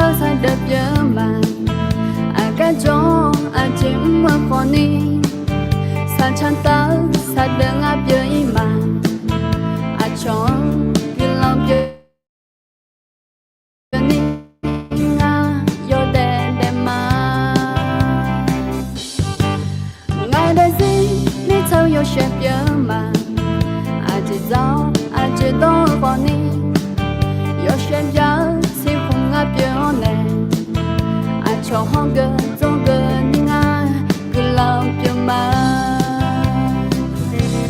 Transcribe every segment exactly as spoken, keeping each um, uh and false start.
Saqdeuq pyeuf ma, aqgar jawr aqjeq mr-eu khawfni, saqcaq taf-eu saqdeuq ngar pyeuf-ir ma, aqcawq-anr guiqlanq pyeuf ni ngar yawdaef daef ma. Ngar daefzir mirtsaq-eu yawshaef pyeuf ma, aqjeq dzaq-awr aqjeq dawr-eu khawfni, yawshaef byaq-eu siqkhmq ngar pyeuf-awr nae, aqcawq hawr geu dzawr geu ni ngar guiqlanq pyeuf ma.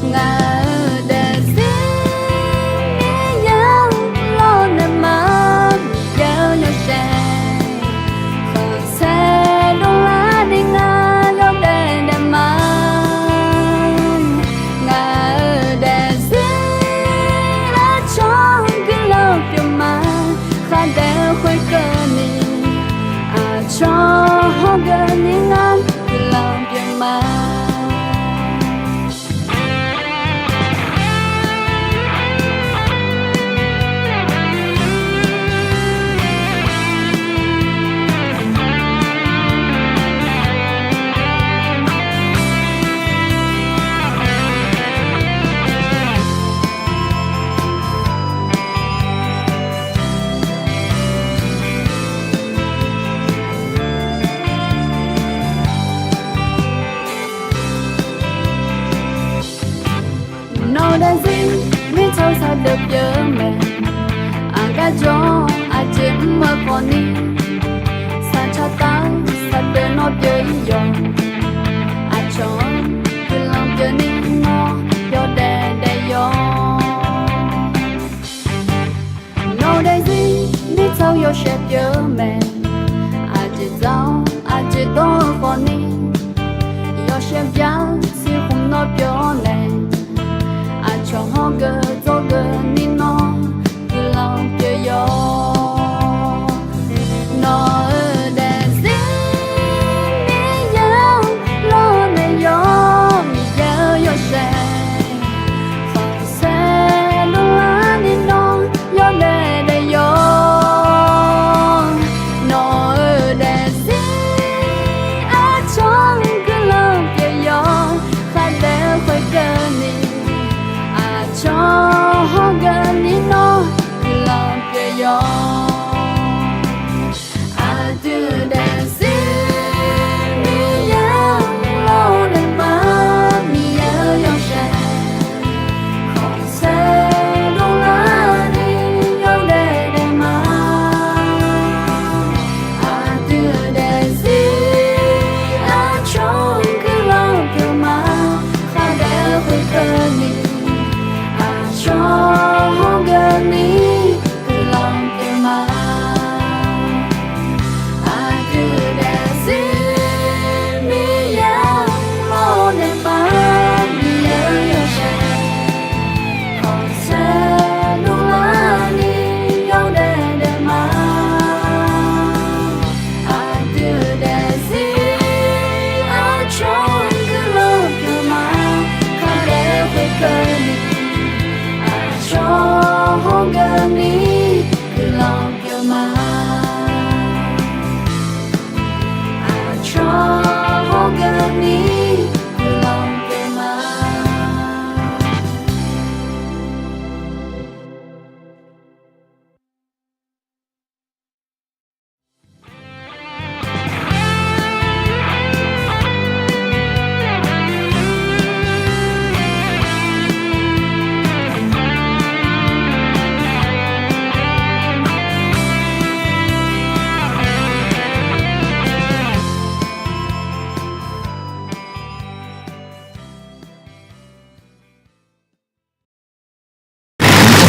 Ngaq-euq daefzir Miqyaer-anr lawrnaeq ma, Miqyaer-eu yawshaef khanqsaer dovlar ni ngar yawdaef daef ma. Ngaq-euq daefzir aqcawq-anr guiqlanq pyeuf ma, khardaef-eu khoerkeuvni, aqcawq hawr geu ni ngar guiqlanq pyeuf ma. Nawr-eu daefzir mirtsaq-eu saqdeuq pyeuf-eu mae, aqgar jawr aqjeq mr-eu khawfni, saqcaq taf-eu saqdeuq nawr pyeuf-ir yawq, aqcawq-anr guiqlanq pyeuf ni nawr yawdaef daef yawq. Nawr-eu daefzir mirtsaq-eu yawshaef pyeuf-eu mae, aqjeq dzaq-awr aqjeq dawr-eu khawfni, yawshaef byaq-eu siqkhmq nawr pyeuf-awr nae, aqcawq hawr geu dzawr geu ni nawr guiqlanq pyeuf yawq. Nawr-eu daefzir Miqyaer-anr lawrnaeq yawq, Miqyaer-eu yawshaef khanqsaer dovlar ni nawr yawdaef daef yawq. Nawr-eu daefzir aqcawq-anr guiqlanq pyeuf yawq, khardaef-eu khoerkeuvni, aqcawq hawr geu ni nawr guiqlanq pyeuf yawq. Aqdui-eu daefzir Miqyaer-anr lawrnaeq ma, Miqyaer-eu yawshaef khanqsaer dovlar ni yawdaef daef ma. Aqdui-eu daefzir aqcawq-anr guiqlanq pyeuf ma, khardaef-eu khoerkeuvni, aqcawq hawr geu ni guiqlanq pyeuf ma. Aqdui-eu daefzir Miqyaer-anr lawrnaeq ma, Miqyaer-eu yawshaef khanqsaer dovlar ni yawdaef daef ma. Aqdui-eu daefzir aqcawq-anr guiqlanq pyeuf ma, khardaef-eu khoerkeuvni, aqcawq hawr geu ni guiqlanq pyeuf ma. Aqcawq hawr geu ni guiqlanq pyeuf ma.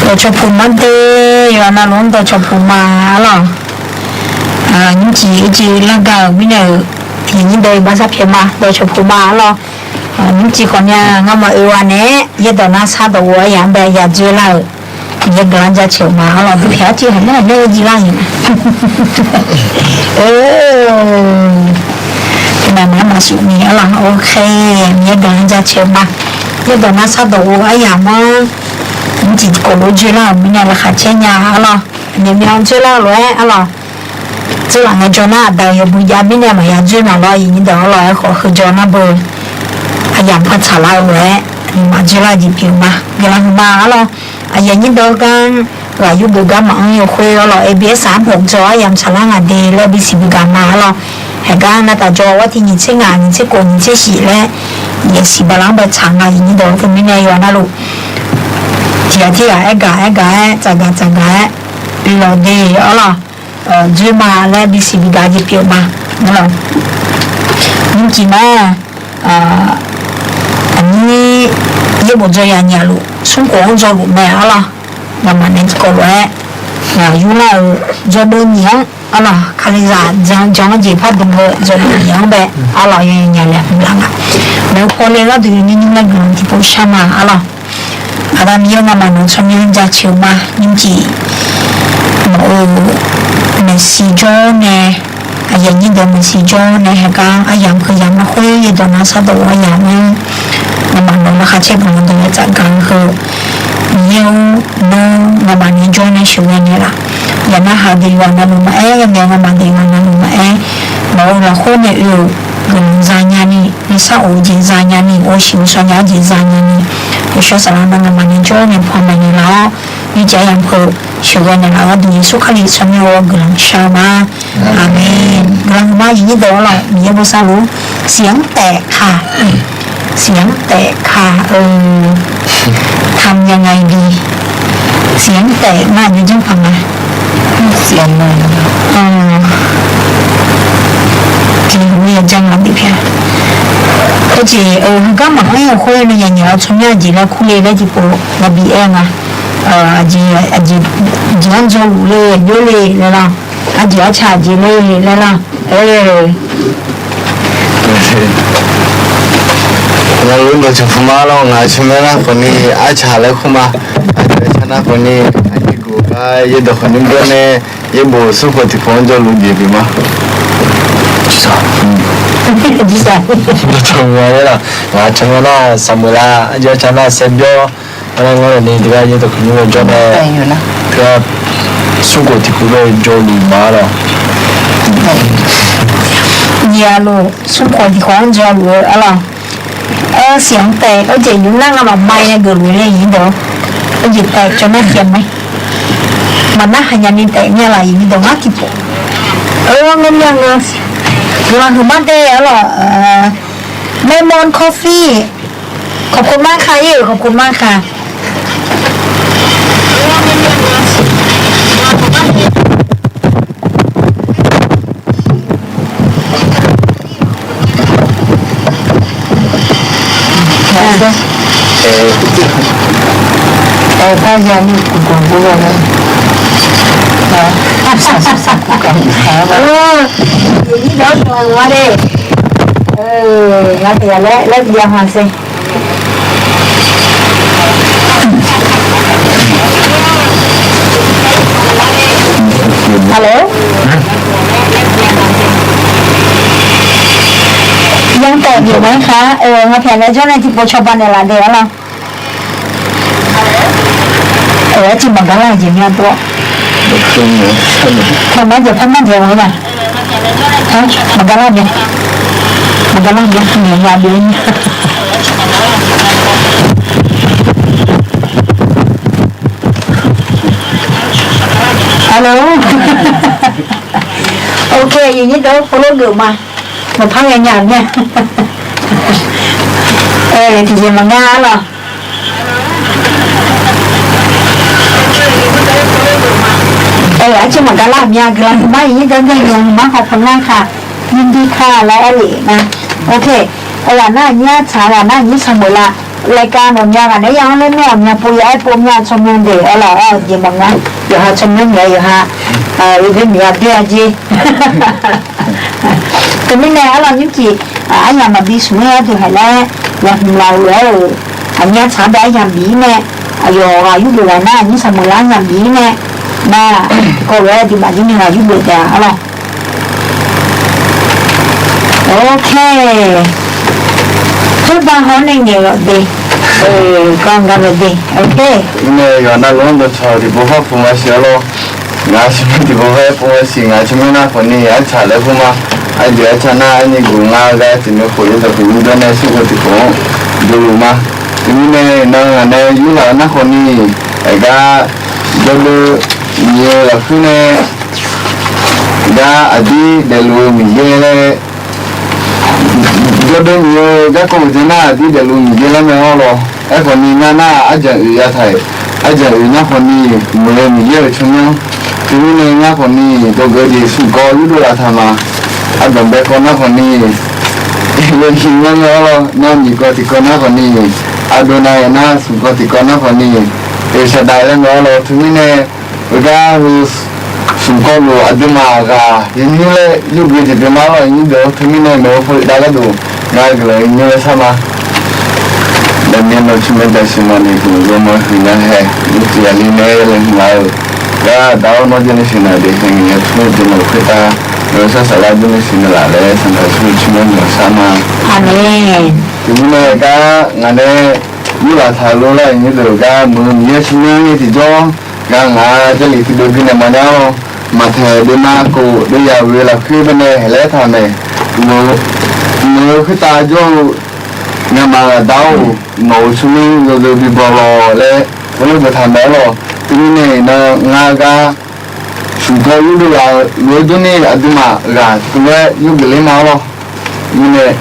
Dawqcawq puq mar de, yawqha navluf-anr dawqcawq puq ma arlawq. Nymrcif ircif lar gaq-euq mirnae-euq tiqnyir dawq-iq bar sar pyaeq ma, dawqcawq puq ma arlawq. Nymrcif khawf nya ngamaf oe-a nae-aer yaerdawq nar shardawq ghof aryamq-anr bae yadzoer lar-euq Miqyaer guiqlanq jaceuq ma arlawq. Dawqpaeq arciv haq nar nar-aer jiv lar-iq. Nar maqmaqsuf ni arlawq. Oke, Miqyaer guiqlanq jaceuq ma. Yaerdawq nar shardawq ghof aryamq-anr nymrcif tiqkawv lof dzoer lar-euq mirnae laqkhaq caer nya arlawq. Aqmyanmyan dzoer lar-eu lof-aer arlawq. dzeurlaf ngae jawr nar, aqda-euq yawbui jav mirnae maqya dzoer maq lawr, aqyuif nyir deuq arlawq, aerkhawf heu jawr nar beu, aqyamq par tsaqlar-eu lof-aer, maqdzoer lar jeq pyeuf ma. Guiqlanq huiqma arlawq, aqyuif nyir deuq gar, ghaq yurgeuf gar maqanr-eu khoer arlawq, A B S-aq arbof dzaw aryamq tsaqlar ngaq de laer bisiq bigaq ma arlawq. Haeqgar navtaf jawr-awr tiq nyiq tser ngaq, nyiq tser khof, nyiq tser shif laer, yasiq bala-anr bae tsaq nga, aqyuif nyir deuq teumirnae yawqha navluf tiq ghaq tirghaq aergaq aergaq-aer, tsafgaq tsafgaq-aer, lawq de arlawq, dzoer ma laer bisiq bigaq jeq pyeuf ma. Nymrcif ma, aqnyir yaerbof dzaw yanyaf luf, smrkhof-anr dzaw luf mae arlawq. Ngamaf nae tiqkawv lof-aer, aq, yurlar-euq jawrdov nyiq-anr arlawq, kalizaq jan-anr jeq pardmq-eu jawrdov nyiq-anr bae arlawq, yawnyaf laeqhmq lar nga. Maeqhu pawle gharduq yawnyir nymr laer guiqlanq tiqpov shar ma arlawq. Aqda Miqyaer, ngamaf nawq-eu tsawrmyanr jaceuq ma. Nymrcif nawq-euq maeqshi jawr nae, aqyuif nyir deuq maeqshi jawr nae haeqgar aryamq keuq yamq lafkhoer yaerdawq nav shardawq-eu aryamq-anr, ngamaf nawq-eu laqkhaq caer guiqlanq dawq-aer tsafgaq-eu heu, Miqyaer-or, nawr ngamaf nae jawr nae sheuqghae naeqlaf. Yawqha navluf maqaer, yawqha navluf maqaer, nawq-euq lafkhoer nae oe-euq guiqlanq zanya ni, nuisar of-eu jeq zanya ni, or shiq-eu shawnya-eu jeq zanya ni, uqshawr saflar ma ngamaf nae jawr nae panmaeq naeqlaf-awr, nymrcif aryamq keuq sheuqghae naeqlaf gharduq Yeqsur Kali tsawrmyanr-eu guiqlanq shar-eu ma. Aqmeq. Guiqlanq huiqma aqyuif nyir deuq arlawq, Miqyaer bosav luf-ur. เสียงแตกค่ะ เสียงแตกค่ะ เออ ทำยังไงดี เสียงแตก nar aqjox janrpaq nga. เสียง Heujeq-eu heugar maqanr-eu khoer nae yanyaf-eu tsawrmyanr aqjeq laer kur le laer tiqpov labi aer nga. Aqjeq, aqjeq, jeq-anr dzaw luf le, aqjox le laer lar. Aqjeq arca jeq le laer lar. Ngar lor dawqcawq pu ma lawr, ngaq tsawrmyanr nar khawfni arca laer kur ma. Aqjeq arca nar khawfni, aqjeq guf gar yaerdawq khawfni bawr nae, yaerbof smrkhof tiqkhof-anr jawrluf jeq pyeuf ma. Ngaq tsawrmyanr nar saqmeuq lar, aqjeq arca nar saerbymr. Arlawr, ngar lafni teugar yaerdawq khawfni jawr nae, teugar smrkhof tiqkhof-anr jawrluf ma lawr. Nyiq aqluf smrkhof tiqkhof-anr jawrluf-eu arlawr. เสียงแตก arjeq nymr nar ngamaf ma nae geufluf le nyir deuq. Arjeq แตก cawv nar tiqghaq mae. Maqnar haqnyaf ni แตก myav laf aqyuif nyir deuq ngar tiqpov. Ngar myav nga. Guiqlanq huiqma de arlawr. Lemon coffee. ขอบคุณมากค่ะ เย้ ขอบคุณมากค่ะ Hello. Yanr taef jeq mae kha, ngaq pyaq nae jawr nae tiqpov cawba naeqlaf de arlawr. Aerciv maqgar lar jeq myav dov-awr. Taqmar jeq parmar jeq-a. Maqgar lar myav. Maqgar lar myav, myav ya byav-ir. Hello. Ok, aqyuif nyir deuq-anr pov lof geuf ma. Maqpar ngae nya myav. Tiqjeq maqnga lawq. Aerciv maqgar lar myav, guiqlanq huiqma aqyuif nyir deuq-anr guiqlanq huiqma hawpov ngar kaq. ยินดีค่ะ laer aer lef ma. Ok. Aqyawf nar aqnyir artsaq, aqyawf nar aqnyir sanqbof la. รายการ mawf myav ghaq naeq-aer ya-anr laer nae aqmyav pov ya-aer pov myav tsawrmyanr deuq arlawq-awr jeq maqnga. Yawqha tsawrmyanr naeq-aer yawqha, yawqha myav byav-a jer. Teumirnae arlawq nymrcif, aryamq maqbi smq-ir gharduq haiq laer, yaqhmq laf-eu lof-aer-euq, aqnyir artsaq-anr bae aryamq bif-ir nae, aqyawf ghaq yurgeuf ghaq nar aqnyir sanqbof lar aryamq bif-ir nae, nar, kawv lof-aer aqduimaf jir ni ghaq yurgeuf taef-a arlawq. Ok. Khoerba haw-awr nae ngaeq lawq de. Kawv nga lawq de. Ok. Nae yawqha navluf-anr dawqcawq tiqpov par puq ma siq arlawq. Ngaq siqmir tiqpov paer pov-a siq, ngaq tsawrmyanr nar khawfni artsaq laer kur ma. Arjeuq artsaq nar arni guq ngar gar tiqmir khof yawdawq khof yurdawr nae smrkhof tiqkhof-anr dovluf ma. Teumirnae iqnan ngaq nae yurlaf-eu nar khawfni, aqgar jawrduv Miqyaer lafkhoer nae gar aqdir daefluf-eu Miqyaer laer jawrduv Miqyaer-eu garkawv uqdzan nar aqdir daefluf Miqyaer laer mae-awr lawr. Aerkhawfni ngar nar arjaq oeq yataq-euq, arjaq oeq nar khawfni muiq-eu Miqyaer-euq tsawrmyanr. Teumirnae ngar khawfni dawqgeu jeq smq kawv yurdov laftaq ma. Ardanq bae kawv nar khawfni Elohim laer mae-awr lawr. Nar nyiq kawv tiqkawv nar khawfni Ardonai nar, smq kawv tiqkawv nar khawfni El Shaddai laer mae-awr lawr. Teumirnae heugar heu smq kawv luf aqduimaf ghaq yawnyir laer yurgeuf jeq pyeuf ma lawr, nyir deuq. Teumirnae nawq-eu pawledav gharduq ngar guiqlanq yawnyir laer shar ma. Daqmir nawq tsawrmyanr jasiq maqnoeq dmq-eu zaqmar huiqnya hae, nymrcif aqli nae laeqhmq laf-euq gar aqda-awr nawr janrnaeq siqnaeq daef hae ngaeq-aer tmr-eu deuq nawq-eu khoertav nawq-eu shar saflar janrnaeq siqnaeq laf laer sanqpaq Yeqsur tsawrmyanr nawq-anr shar ma. Aqmeq. Teumirnae gar ngaq nae yurlaf taq-eu lor lar, nyir deuq gar muiq-eu Miqyaer tsawrmyanr-anr tiqjawr gar ngaq-anr Jarlif tiqdeuv guinaeq maqnya-awr, Maqtaeq deuq ma kof deuv yaq ghoe lafkhoer baenae haeq laer taq mae. Nawq-eu khoertav jawr-eu ngamaf aqda-or, nawq-euq tsawrmyanr yawzeu bibaw lawq laer heulof-aer boftaq mae-awr lawr. Teumirnae iqnan ngar gar smq kawv yurdov laf-eu lof-aer durni aqduimaf ghaq tiqkawv lof-aer yurgeuf ler ma-awr lawr. Mirnae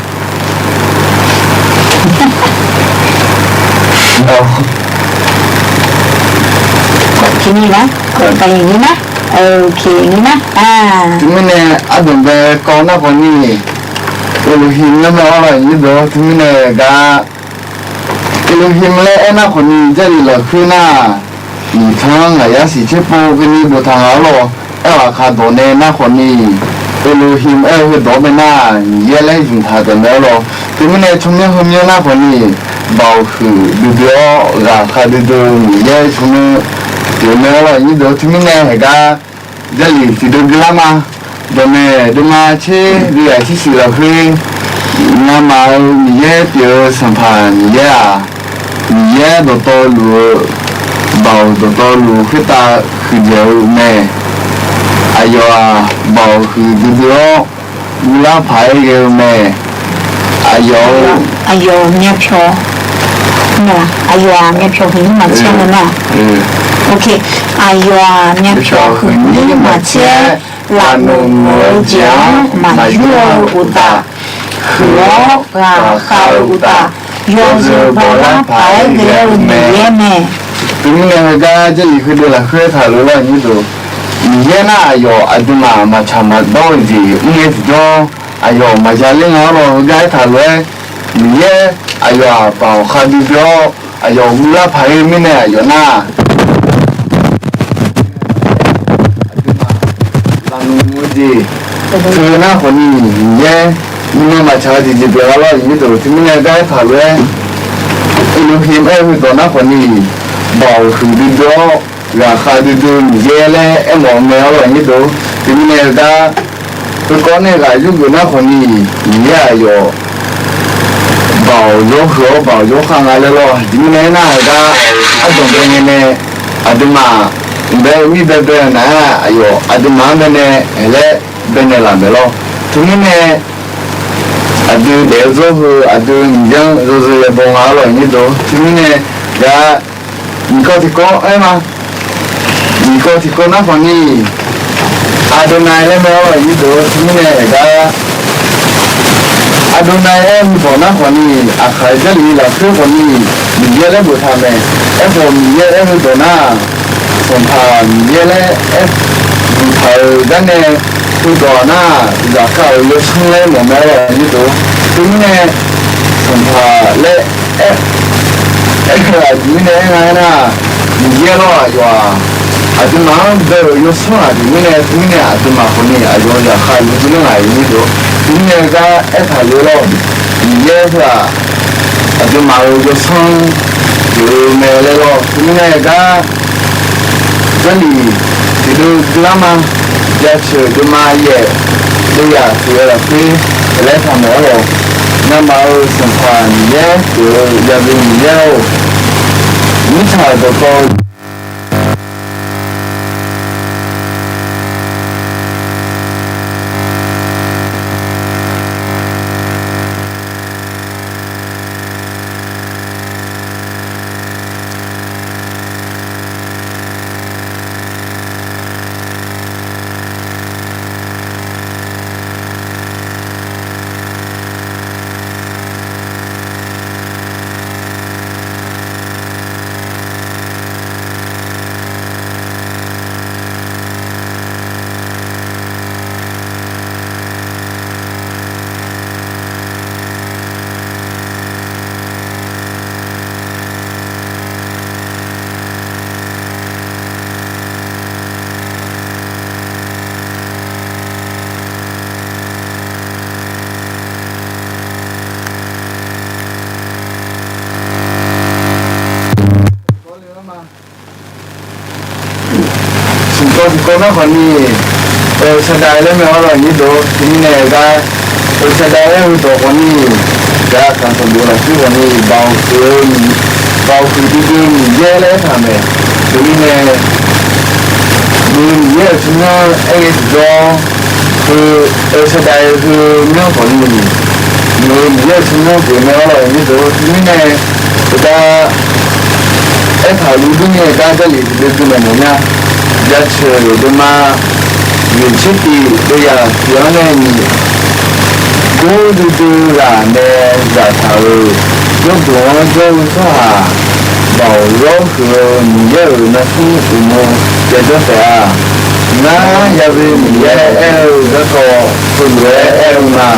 Teumirnae ardanqbae kawv nar khawfni, Elohim laer mae-awr lawr, nyir deuq. Teumirnae gar Elohim laer aernar khawfni, Jarlif lafkhoer nar, nyiq tanq-anr ngaq yar siq tser pov keuvni boftaq nga-awr lawr. Aerkhaq dawq nae nar khawfni, Elohim aer-eu heudawq-anr bae nar, Miqyaer laer zmq taq taef mae-awr lawr. Teumirnae tsawrmyanr heumyanr nar khawfni, Baoq huiq duidui-awr ghaqkhav duidui-eu Miqyaer tsawrmyanr pyeuf mae-awr lawr, nyir deuq. Teumirnae haeq gar Jarlif tiqdeuv guilar ma. Dawqmaeq deuvma tser deuv yaq tser siq lafkhoer, ngamaf-euq Miqyaer pyeuf-eu Sanqpaq Miqyaer-aq, Miqyaer dawqtawvluf-eu, Baoq dawqtawvluf khoertav huiqdzaeq-eu mae. Aqyawf-aq, Baoq huiq duidui-awr, guvlar paq-aer ghae-eu mae. Aqyawf-eu, aqyawf-euq myavpyawq, aqyawf-aq myavpyawq huiqnymr maqtser-a mae nar. Aqyawf-aq myavpyawq huiqnymr maqtser-aer, lafnoeq muiq-eu jeq-anr maqyur-eu uqtaf, huiq-awr ghaqkhav-eu uqtaf, yawzeu bawlar paq-aer ghae-eu Miqyaer mae. Teumirnae heugar Jarlif heudeuv lafkhoer taqlof lawr, nyir deuq. Miqyaer nar aqyawf aqduimaf maqtsaq maqdawr-eu jeq mr ngae tiqjawr, aqyawf maqya ler nga-awr lawr, heugar aertaq lof-aer, Miqyaer aqyawf-aq Baoq khav duidui-awr, aqyawf guvlar paq-aer mirnae aqyawf nar, aqduimaf lafnoeq muiq-eu jeq teu nar khawfni, Miqyaer nuima maqtsaq-eu jeq jeq pyeuf-a lawr, nyir deuq. Teumirnae gar aertaq lof-aer, Elohim aer-eu heudawq nar khawfni, Baoq huiq duidui-awr, ghaqkhav duidui-eu Miqyaer laer aermawf-eu mae-awr lawr, nyir deuq. Teumirnae heugar heukawv nae ghaq yurgeuf nar khawfni, Miqyaer aqyawf Baoq yawr huiq-awr Baoq yawr khav nga laer lawr. Aqjeq mirnae aernar, heugar ardanqbae ngae nae aqduimaf mqbae-eu mir baebae-eu nar-aq, aqyawf aqduimaf-anr baenae haeq laer baenaeq laf maeq lawr. Teumirnae aqdui daef-eu dzawr heu aqdui Miqyaer-anr yawzeu yabaw nga-awr lawr, nyir deuq. Teumirnae gar nyiq kawv tiqkawv aer ma. Nyiq kawv tiqkawv nar khawfni, Ardonai laer mae-awr lawr, nyir deuq. Teumirnae gar Ardonai aer-eu heudawq nar khawfni, Aqkaq Jarlif lafkhoer khawfni, Miqyaer laer boftaq mae. Aerkhawf Miqyaer aer-eu heudawq nar, Sanqpaq Miqyaer laer aer boftaq-euq gar nae, heudawq nar, zaqkhav-euq yawsanr laer mawf mae-awr lawr, nyir deuq. Teumirnae Sanqpaq laer aer, aer-eu aqjeq mirnae aer nga aernar, Miqyaer lawr aqyawf-aq, aqduimaf-anr bae-euq yawsanr aqjeq mirnae, teumirnae aqduimaf khawfni aqyawf-euq zaqkhav yawsanr laer ngaq-euq nyir deuq. Teumirnae gar aertaq lof-aer lawr, Miqyaer heu-aq, aqduimaf-euq yawsanr pyeuf-eu mae laer lawr. Teumirnae gar Jarlif tiqdeuv guilar ma. Jaceuq deuvma yaef deuv yaq tiq-eu lafkhoer laer taqmaeq-awr lawr, ngamaf-euq Sanqpaq Miqyaer pyeuf-eu Yaqbui Miqyaer-or, mirtsaq dawqtawvluf Tiqkawv nar khawfni, Shaddai laer mae-awr lawq nyir deuq-or, teumirnae gar, Shaddai laer heudawq khawfni, gar kaqtanqbof lafkhoer khawfni, baoq huiq-eu Miq, baoq huiq duidui-eu Miqyaer laer aertaq mae. Teumirnae, muiq-eu Miqyaer-euq tsawrmyanr aer ngae tiqjawr, heu, Shaddai heu myanr khawfni, muiq-eu Miqyaer-euq tsawrmyanr pyeuf mae-awr lawq nyir deuq-or, teumirnae, gar aertaq-euq luf durni gar Jarlif tiqdeuv dui maeqnaeq nya. Jaceuq deuvma, nyiq tser tiq deuv yaq tiq-anr nae nyiq, gor duidui ghaq nae zaqtaq-euq jawrduq-anr jawr-eu tsawrhaq, baoq zawr huiq-eu Miqyaer-euq narsmr uqmov yajawr taef-a. Ngar, Ya'we Miqyaer aer-eu garkawv heulof-aer aer-eu ma.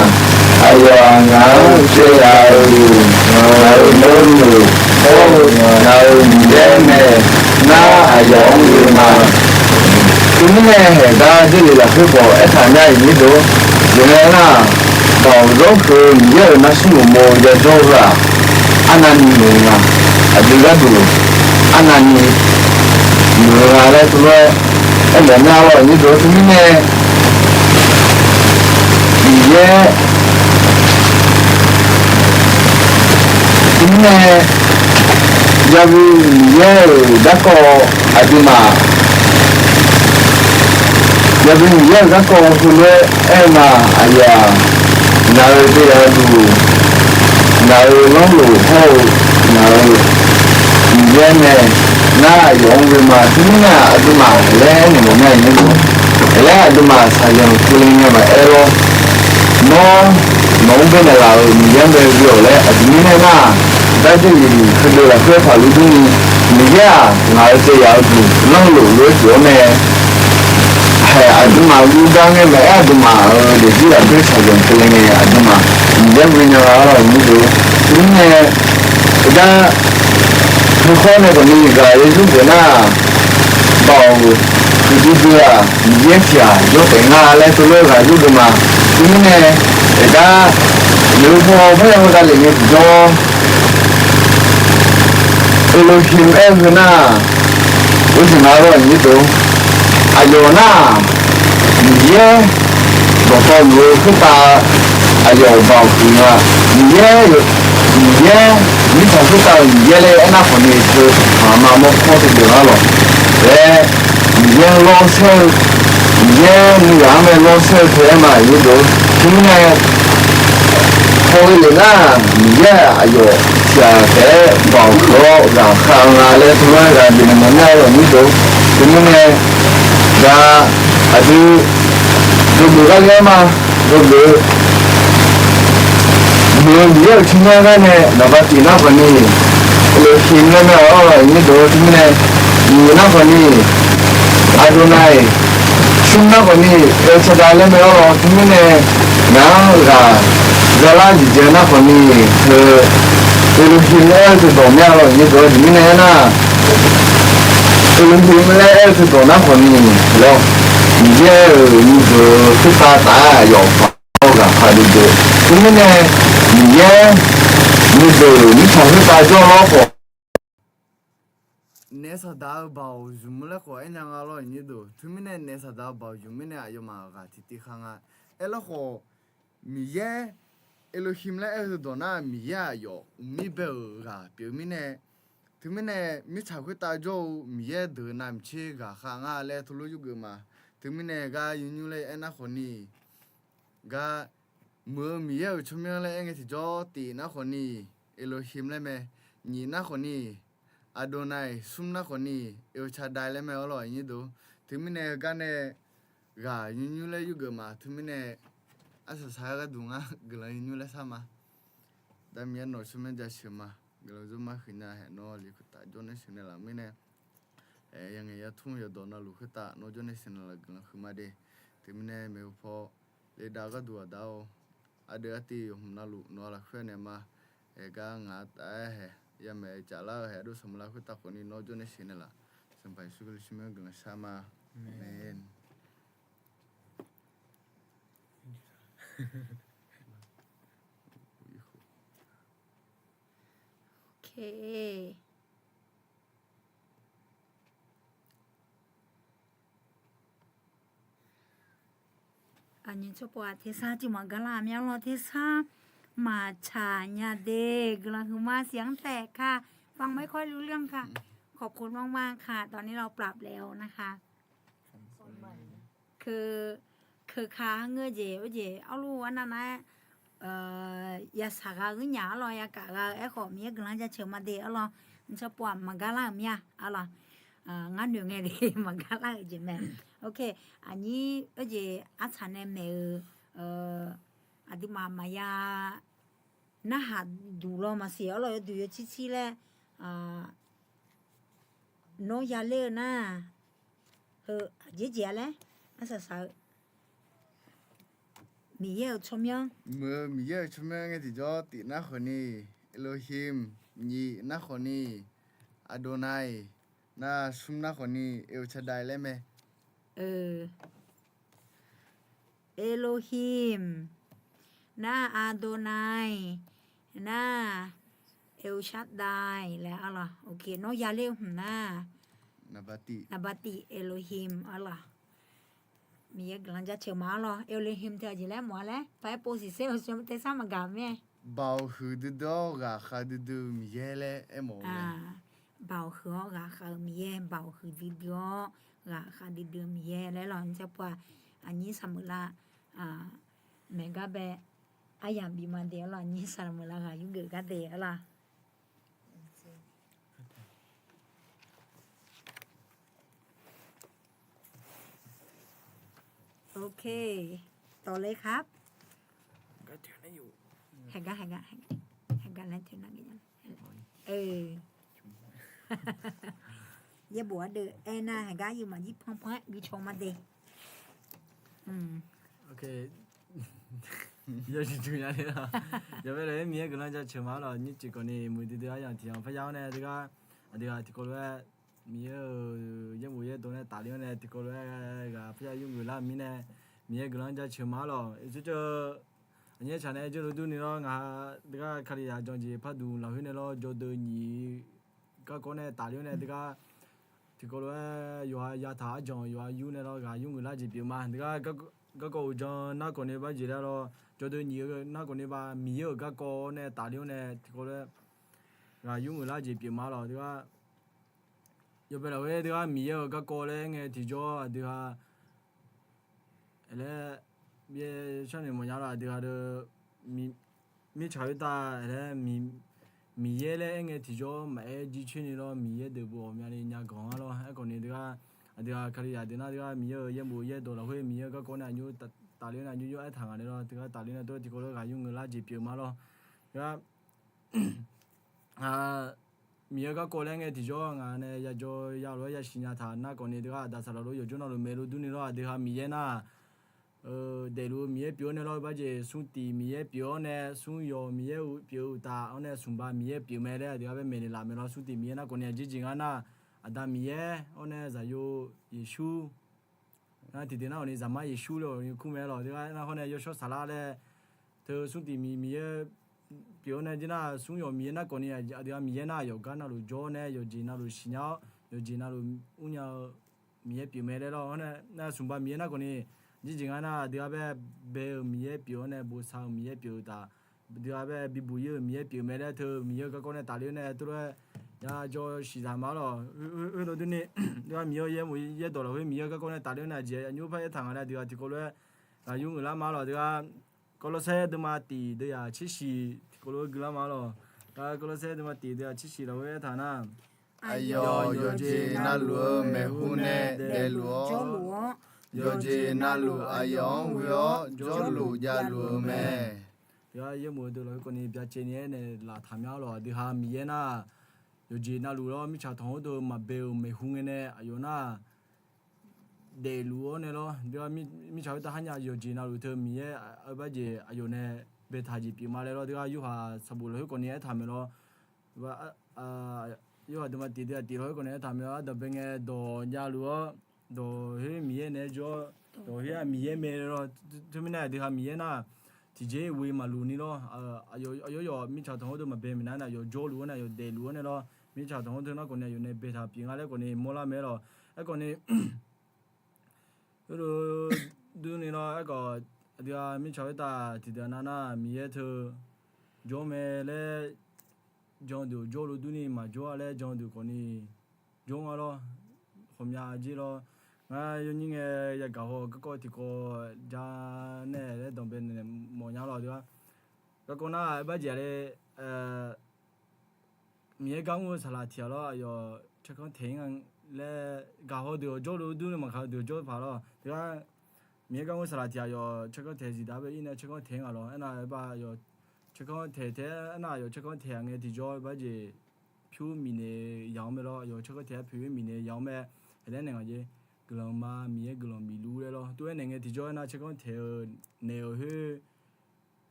Aqyawf-aq, ngaq-anr caev yaf-eu, ngaq-euq yawmuiq, hawr-eu ngaq-euq Miqyaer mae. Ngar, aqyawf-anr ghoe ma. Teumirnae haeq gar Jarlif lafkhoer khawf aertaq nya-iq nyir deuq-or, yawqnan nar, baoq zawr huiq-eu Miqyaer-euq narsmr uqmov yajawr-eu-aq, arnavni muiq-eu nga. Aqdui gharduq arnavni muiq-eu nga laer teulof-aer aermawf nya-awr lawq nyir deuq-or, teumirnae Miqyaer, teumirnae Ya'we Miqyaer-euq garkawv aqduimaf, Ya'we Miqyaer-euq garkawv heulof-aer aer-eu ma. Aqyawf-aq, ngaq-euq caev yaf-eu duq, ngaq-euq lanrlof hawr-eu ngaq-euq Miqyaer mae. Ngar, aqyawf-anr ghoe ma. Teumirnae aqduimaf laer aernaeq mawf nya-iq nyir deuq-or, laer aqduimaf shaqzanq keuvle ngae maqaer lawr. Nawr, nawq-anr baenaeq laf-euq Miqyaer-anr bae ghoe-awq laer aqjeq mirnae nar, Jarlif heudeuq lafkhoer taqluf durni, Miqyaer-aq, ngaq-euq caev yaf-eu duq lanrlof lof-aer pyeuf-awr mae. Haeq aqduimaf guvgar ngae maqaer, aqduimaf-euq daefzir lafkhoer shaqzanq keuvle ngae aqduimaf Miqyaer ghoe nya-a lawq nyir deuq-or, teumirnae, gar, heukhawr nae khawfni ghaq yawzur geuf nar, baoq huiqdui dui-aq, Miqyaer tiq ghaq jawr taef nga laer teulof-aer ghaq yur geuf ma. Teumirnae, aergar, yawqha paw parya-eu davlef ngae tiqjawr, Elohim aer-eu heu nar, uiqtaq nga lawq nyir deuq-or, aqyawf nar, Miqyaer dawqtawvluf-eu khoertav aqyawf baoq huiq nga. Miqyaer, Miqyaer, mirtsaq khoertav-euq Miqyaer laer aernar khawfni teu, aqma mawrkawr teu deuq-anr lawq laer, Miqyaer-anr lawr saer-eu, Miqyaer nuighaq-anr mae lawr saer-eu teu aer ma nyir deuq-or, teumirnae, hawghae lef nar, Miqyaer aqyawf tiq ghaq taef-aer baoq huiq-awr ghaqkhav nga laer teulof-aer ghaq bifnaeq mawf nya-eu lawq nyir deuq-or, teumirnae, gar, aqdui, yawgeuf gar laer ma, yawgeuf-eu muiq-eu Miqyaer-euq tsawrmyanr gar nae naqba tiq nar khawfni, Elohim laer mae-awr lawq nyir deuq-or, teumirnae, nyiq nar khawfni, Adonai, smr nar khawfni, El Shaddai laer mae-awr lawq teumirnae, ngaq-anr ghaq zalar jeq jae nar khawfni, heu, Elohim laer aer-eu teudawq mae-a lawq nyir deuq-or, aqjeq mirnae aernar, Elohim laer aer-eu teudawq nar khawfni, lawr, Miqyaer-euq nuideuq khoertav taf-aer aqyawf paq-awr ghaqkhav duidui-eu. Teumirnae, Miqyaer nuideuq mirtsaq khoertav jawr-awr khawf, naef saqdaq-eu baoq zmq-eu laer khawf aernya nga lawr nyir deuq. Teumirnae naef saqdaq-eu baoq zmq mirnae aqyawfmaf ghaq tiqtiv khav nga. Aerlar khawf, Miqyaer, Elohim laer aer-eu dawq nar Miqyaer aqyawf uqmir bae-euq ghaq pyeuf mirnae, teumirnae mirtsaq khoertav jawr-eu Miqyaer deuq navmaqtser ghaqkhav nga laer teulof yurgeuf ma. Teumirnae gar nymrnymr laer aernar khawfni, gar muiq-eu Miqyaer-euq tsawrmyanr laer aer ngae tiqjawr tif nar khawfni, Elohim laer mae. Nyiq nar khawfni, Adonai, smr nar khawfni, El Shaddai laer mae-awr lawq nyir deuq-or. Teumirnae gar nae ghaq nymrnymr laer yurgeuf ma. Teumirnae arsaq saq-aer gharduq ngar guiqlanq nymrnymr laer shar ma. Dar Miqyaer nawq tsawrmyanr jaceuq ma. Guiqlanq zurmar huiqnya haeq nawr li khoertav jawrnae sheuq naeqlaf mirnae, aer, yangaeq yartmr yawqdawq navluf khoertav nawr jawrnae sheuq naeqlaf guiqlanq huiqma de. Teumirnae maeqhu paw ledav gharduq aqda-or, ardeuv artiv yawqhmq navluf nawq-a lafkhoer naeq ma. Aer gar ngaq-a taf-aer haeq yamaeq caflar-eu haeq ardov sanqmq lar khoertav khawfni nawr jawrnae sheuq naeqlaf. Sanqpaq Yeqsur Kali tsawrmyanr guiqlanq shar ma. Amen. Aqnyir tsawrpov-aq tersar tiq maqgar lar-aq mya lawr, tersar maqtsaq nya de. Guiqlanq huiqma siq-anr taef ka, ฟังไม่ค่อยรู้เรื่องค่ะ ขอบคุณมากๆ ค่ะ ตอนนี้เราปรับแล้วนะคะ Keuka ngeur jeq or jeq arluf arnav nar-aer, yasaq ghaq-eu nya-ar lawr, yakaf ghaq-eu aerkhawf Miqyaer guiqlanq jaceuq ma de-ar lawr. Ntsawrpov-aq maqgar lar-euq mir-a-ar lawr. Ngar noeq ngae de maqgar lar-euq jeq mae. Ok, aqnyir or jeq artsaq nae maeq-eu aqduimaf maqya narhaq duq law maqsiq-ar lawr, yawduq yawcir cir laer nawr yaler-eu nar, heu aqjeq jeq-a laer arsaq saq-eu Miqyaer-euq tsawrmyanr, muiq-eu Miqyaer-euq tsawrmyanr ngae tiqjawr tif nar khawfni, Elohim, nyiq nar khawfni, Adonai, nar smr nar khawfni, El Shaddai laer mae. Elohim, nar Adonai, nar El Shaddai laer-ar lawr. Ok, nawr yaler-eu hmq nar, naqbativ Elohim-ar lawr. Miqyaer guiqlanq jaceuq ma-ar lawr. Elohim teu aqjeq laer mawf-a laer paq-aer pov siqser-eu tersar maqgaq-eu mae. Baoq huiq duidui-awr ghaqkhav duidui-eu Miqyaer laer aermawf-eu mae. Baoq huiq-awr ghaqkhav-eu Miqyaer, baoq huiq duidui-awr ghaqkhav duidui-eu Miqyaer laer lawr. Ntsawrpov-aq aqnyir saqmeuq lav maeq gar bae aryamq bif ma de-ar lawr, aqnyir saqmeuq lav ghaq yurgeuf gar de-ar lawr. Ok, ต่อเลยครับ Haqgar haqgar haqgar laer teu nar, yaerbof ardeuv aernar haqgar yawmaf jir panpan-aer guicaw ma de. Yawqjeq juq nya le-a. Yawbae laf-aer Miqyaer guiqlanq jaceuq ma-ar lawq. Nymrcif khawfni muiqdui dui aryamq tiq yamq parya-awr nae teugar aqdui ghaq tiqkawv lof-aer Miqyaer-euq yaerbof yaerdawq nae tafler-awr nae tiqkawv lof-aer ghaq parya yurgeuf lar-eu mirnae Miqyaer guiqlanq jaceuq ma-ar lawq. Aqnyir tsaq nae jawrluf durni lawr, ngaq teugar Kalizaq janjeq par duq lafkhoer nae lawr, jawrdeuv nyiq garkawv nae tafler-awr nae teugar tiqkawv lof-aer yawqha yataq arjanq yawqha yur nae lawr ghaq yur ngeuq lar jeq pyeuf ma. Teugar garkawv uqdzan nar khawfni bar jeq laer lawr, jawrdeuv nyiq-eu nar khawfni bar Miqyaer-euq garkawv nae tafler-awr nae tiqkawv lof-aer ghaq yur ngeuq lar jeq pyeuf ma lawq. Teugar yawbae lafkhoer teugar Miqyaer-euq garkawv laer aer ngae tiqjawr aqdui ha laer byaer sharnoeq mawfnya lawr. Aqdui ha deuq mirtsaq khoertav laer Miqyaer laer aer ngae tiqjawr maqaer jircoer ni lawr, Miqyaer deuq bof ghawqmyani nya ganq-ar lawr. Aerkhawfni teugar aqdui ha Kalizaq deuq nar teugar Miqyaer-euq yaerbof yaerdawq lafkhoer Miqyaer-euq garkawv nae aqjox tafler nae aqjox jawr aertaq ngaq nae lawr, teugar tafler nae tawr tiqkawv lof-aer ghaq yur ngeuq lar jeq pyeuf ma lawr. Teugar Miqyaer garkawv laer ngae tiqjawr ngaq nae yajaw yalof-aer yasiq nya taq nar khawfni teugar aqda saqlaq lof yawqjawr navluf maeqluf durni lawr, aqdui ha Miqyaer nar daefluf-eu Miqyaer pyeuf-awr nae lawr, barjeq smrtiq Miqyaer pyeuf-awr nae smr yawq Miqyaer pyeuf-eu uqtaf-awr nae smqba Miqyaer pyeuf mae laer aqdui ha bae maeqnaeq laf mae lawr. Smrtiq Miqyaer nar khawfni aqjeq jeq ngar nar, aqda Miqyaer-awr nae zaqyo Yeqsur nar tiqdeuq nar khawfni zaqmar Yeqsur laer-awq ni kur mae lawq. Teugar nar hawr nae yawshawr saqlar laer teu smrtiq Miqyaer pyeuf-awr nae jir nar smr yawq Miqyaer nar khawfni aqdui ha Miqyaer nar yawqgar navluf jawr-awr nae yawqjeq navluf siqnya-awr yawqjeq navluf mrnya-eu Miqyaer pyeuf mae laer lawr. Nar smqba Miqyaer nar khawfni aqjeq jeq ngar nar aqdui ha bae bae-eu Miqyaer pyeuf-awr nae bosav-eu Miqyaer pyeuf-eu uqtaf, aqdui ha bae bibuq-ir-euq Miqyaer pyeuf mae laer teu Miqyaer-euq garkawv nae tafler-awr nae teulof-aer yajaw siqzaq ma-ar lawq. Heulof durni teugar Miqyaer-euq yaerbof yaerdawq lafkhoer Miqyaer-euq garkawv nae tafler-awr nae aqjeq aqnymr par aertaq ngaq nae aqdui ha tiqkawv lof-aer ghaq yur ngeuq lar ma-ar lawq. Teugar Kawvlawrsaer deuvma tiq deuvyaq tsershiq tiqkawv lof-aer guilar ma-ar lawq. Gar Kawvlawrsaer deuvma tiq deuvyaq tsershiq lafkhoer aertaq nar, aqyawf yawqjeq navluf-eu maeqhu nae daefluf-awr, yawqjeq navluf aqyawf-anr ghoe-awr jawrluf javluf-eu mae. Teugar yaerbof deuq lafkhoer khawfni byacaevni-aer naeqlaf taq mya-ar lawq. Aqdui ha Miqyaer nar yawqjeq navluf lawr mirtsaq tanqkhawr deuq maqbae-euq maeqhu ngae nae aqyawf nar daefluf-awr nae lawr, mirtsaq khoertav kharnya yawqjeq navluf teu Miqyaer-eu barjeq aqyawf nae baetaq jeq pyeuf ma laer lawr. Teugar Yorhaq sanqbof lafkhoer khawfni aertaq mae lawr. Yorhaq deuvma tiq deuvyaq tiq lafkhoer khawfni aertaq mae lawr. Ardanqbae ngae dawq javluf-awr, dawq khoer Miqyaer naeq-aer jawr-awr, dawq khoer-aq Miqyaer mae lawr. Teumirnae aqdui ha Miqyaer nar tiqjeq-iq ghoe maqluf ni lawr. Aqyawf yawf mirtsaq tanqkhawr deuq maqbae maeqnan nar aqyawf jawrluf-awr nae aqyawf daefluf-awr nae lawr, mirtsaq tanqkhawr deuq nar khawfni aqyawf nae baetaq pyeuf nga laer khawfni mawrlar mae lawq. Aerkhawfni heulof durni lawr, aerkhawf Aqdui-aq, mirtsaq khoertav tiqdeuq nav nar, Miqyaer teu jawr mae laer jan deuq jawr lo durni maqjawr-a laer jan deuq khawfni jawr nga lawr. Ghawqmya jir lawr. Ngar yawnyir ngae yagaq haw garkawv tiqkawv ja nae laer danqbae naeq mawf nya lawr. Aqdui-aq, garkawv nar aer bar jeq le Miqyaer gar mr-eu saqlaq tiq ghaq lawr, aqyawf caerkanr taeq-ir nga laer gaqhaw deuq-awq jawr lo durni maqgaq deuq jawr paq lawr. Teugar Miqyaer gar mr-eu saqlaq tiq ghaq aqyawf caerkanr taeq zifdaq bae ir nae caerkanr taeq-ir nga lawr. Aernar aer bar aqyawf caerkanr taeq tae aernar aqyawf caerkanr taeq-a ngae tiqjawr bar jeq pyur miqnaeq yaq-anr mae lawr. Aqyawf caerkanr taeq-a pyur miqnaeq yaq-anr mae. Aqlaer naeq ngaq jeq guiqlanq ma Miqyaer guiqlanq bifluf laer lawr. Tov-aer naeq ngae tiqjawr aernar caerkanr taeq-eu naeq-euq khoer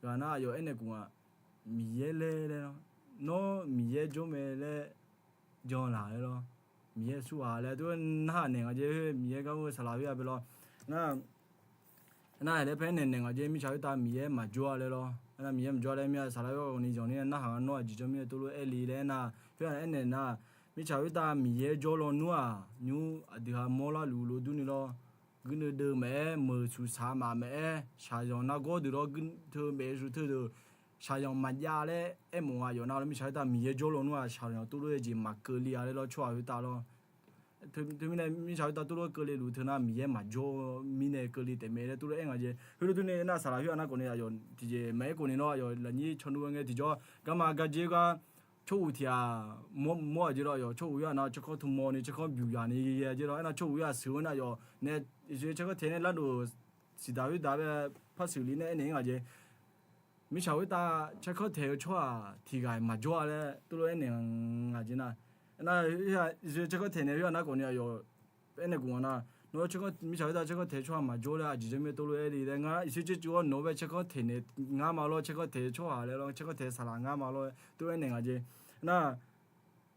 ghaq nar aqyawf aernaeq khof nga, Miqyaer laer laer lawr. Nawr Miqyaer jawr mae laer jan laq laer lawr. Miqyaer surghaq laer tov-aer narhaq naeq ngaq jeq khoer Miqyaer gar mr-eu saqlaq khoer-a bae lawr. Nar Aernar, laer paer aernaeq naeq ngaq jeq mirtsaq khoertav Miqyaer maqjawr-a laer lawr. Aernar, Miqyaer maqjawr-a laer mir-a saqlaq khoer khawfni janq ni narhaq ngar nawr aqjeq jawr mirnae tov lof-aer le laer aernar, khoer-aq aernaeq nar, mirtsaq khoertav Miqyaer jawrlaw nmr-aq, nymr aqdui ha mawrlar luf lo durni lawr. Guirdeuv deuv maqaer, meuq suq saq maf maqaer, shaqzanq nargawr deuq lawr, guirdeuv teu maeqsuf teu deuq shaqzanq maqjav laer aermawf nga yawf nar lawr. Mirtsaq khoertav Miqyaer jawrlaw nmr-aq, shaqzanq tov lof-aer jeq maqkeuvle-a laer lawr tsawrhaq khoertav lawr. Teumirnae mirtsaq khoertav tov lof-aer keuvle luf teu nar Miqyaer maqjawr mirnae keuvle taef mae laer tov lof-aer aer ngaq jeq. Khoer lo durni aernar saqlaq khoer-aq nar khawfni aqyawf tiqjeq maqaer khawfni lawr, aqyawf lafnyir caw nmr-aer ngae tiqjawr garma garjer gar tsawrhuq tiq ghaq mawr-aq jeq lawr, aqyawf tsawrhuq khoer-aq nar caerkanr tmawni caerkanr byuq yaq ni yaer jeq lawr. Aernar tsawrhuq khoer-aq sheuq-eu nar aqyawf nae iqshoe caerkanr taeq nae lardov siqdaq khoerdaq bae par sheuqli nae aernaeq-ir ngaq jeq. Mirtsaq khoertav caerkanr taeq-eu tsawrhaq tiq ghaq-iq maqjawr-a laer tov lof-aer aernaeq ngaq jeq nar. Aernar, caerkanr taeq nae khoer-aq nar khawfni aqyawf aernaeq khof nga nar, nawr mirtsaq khoertav caerkanr taeq-eu tsawrhaq maqjawr laer aqjeq jawr mirnae tov lof-aer le laer ngar iqshoer caercuv-awr nawq-anr bae caerkanr taeq naeq ngar ma lawr, caerkanr taeq-eu tsawrhaq laer lawr, caerkanr taeq-eu saqlaq ngar ma lawr tov-aer aernaeq ngaq jeq. Nar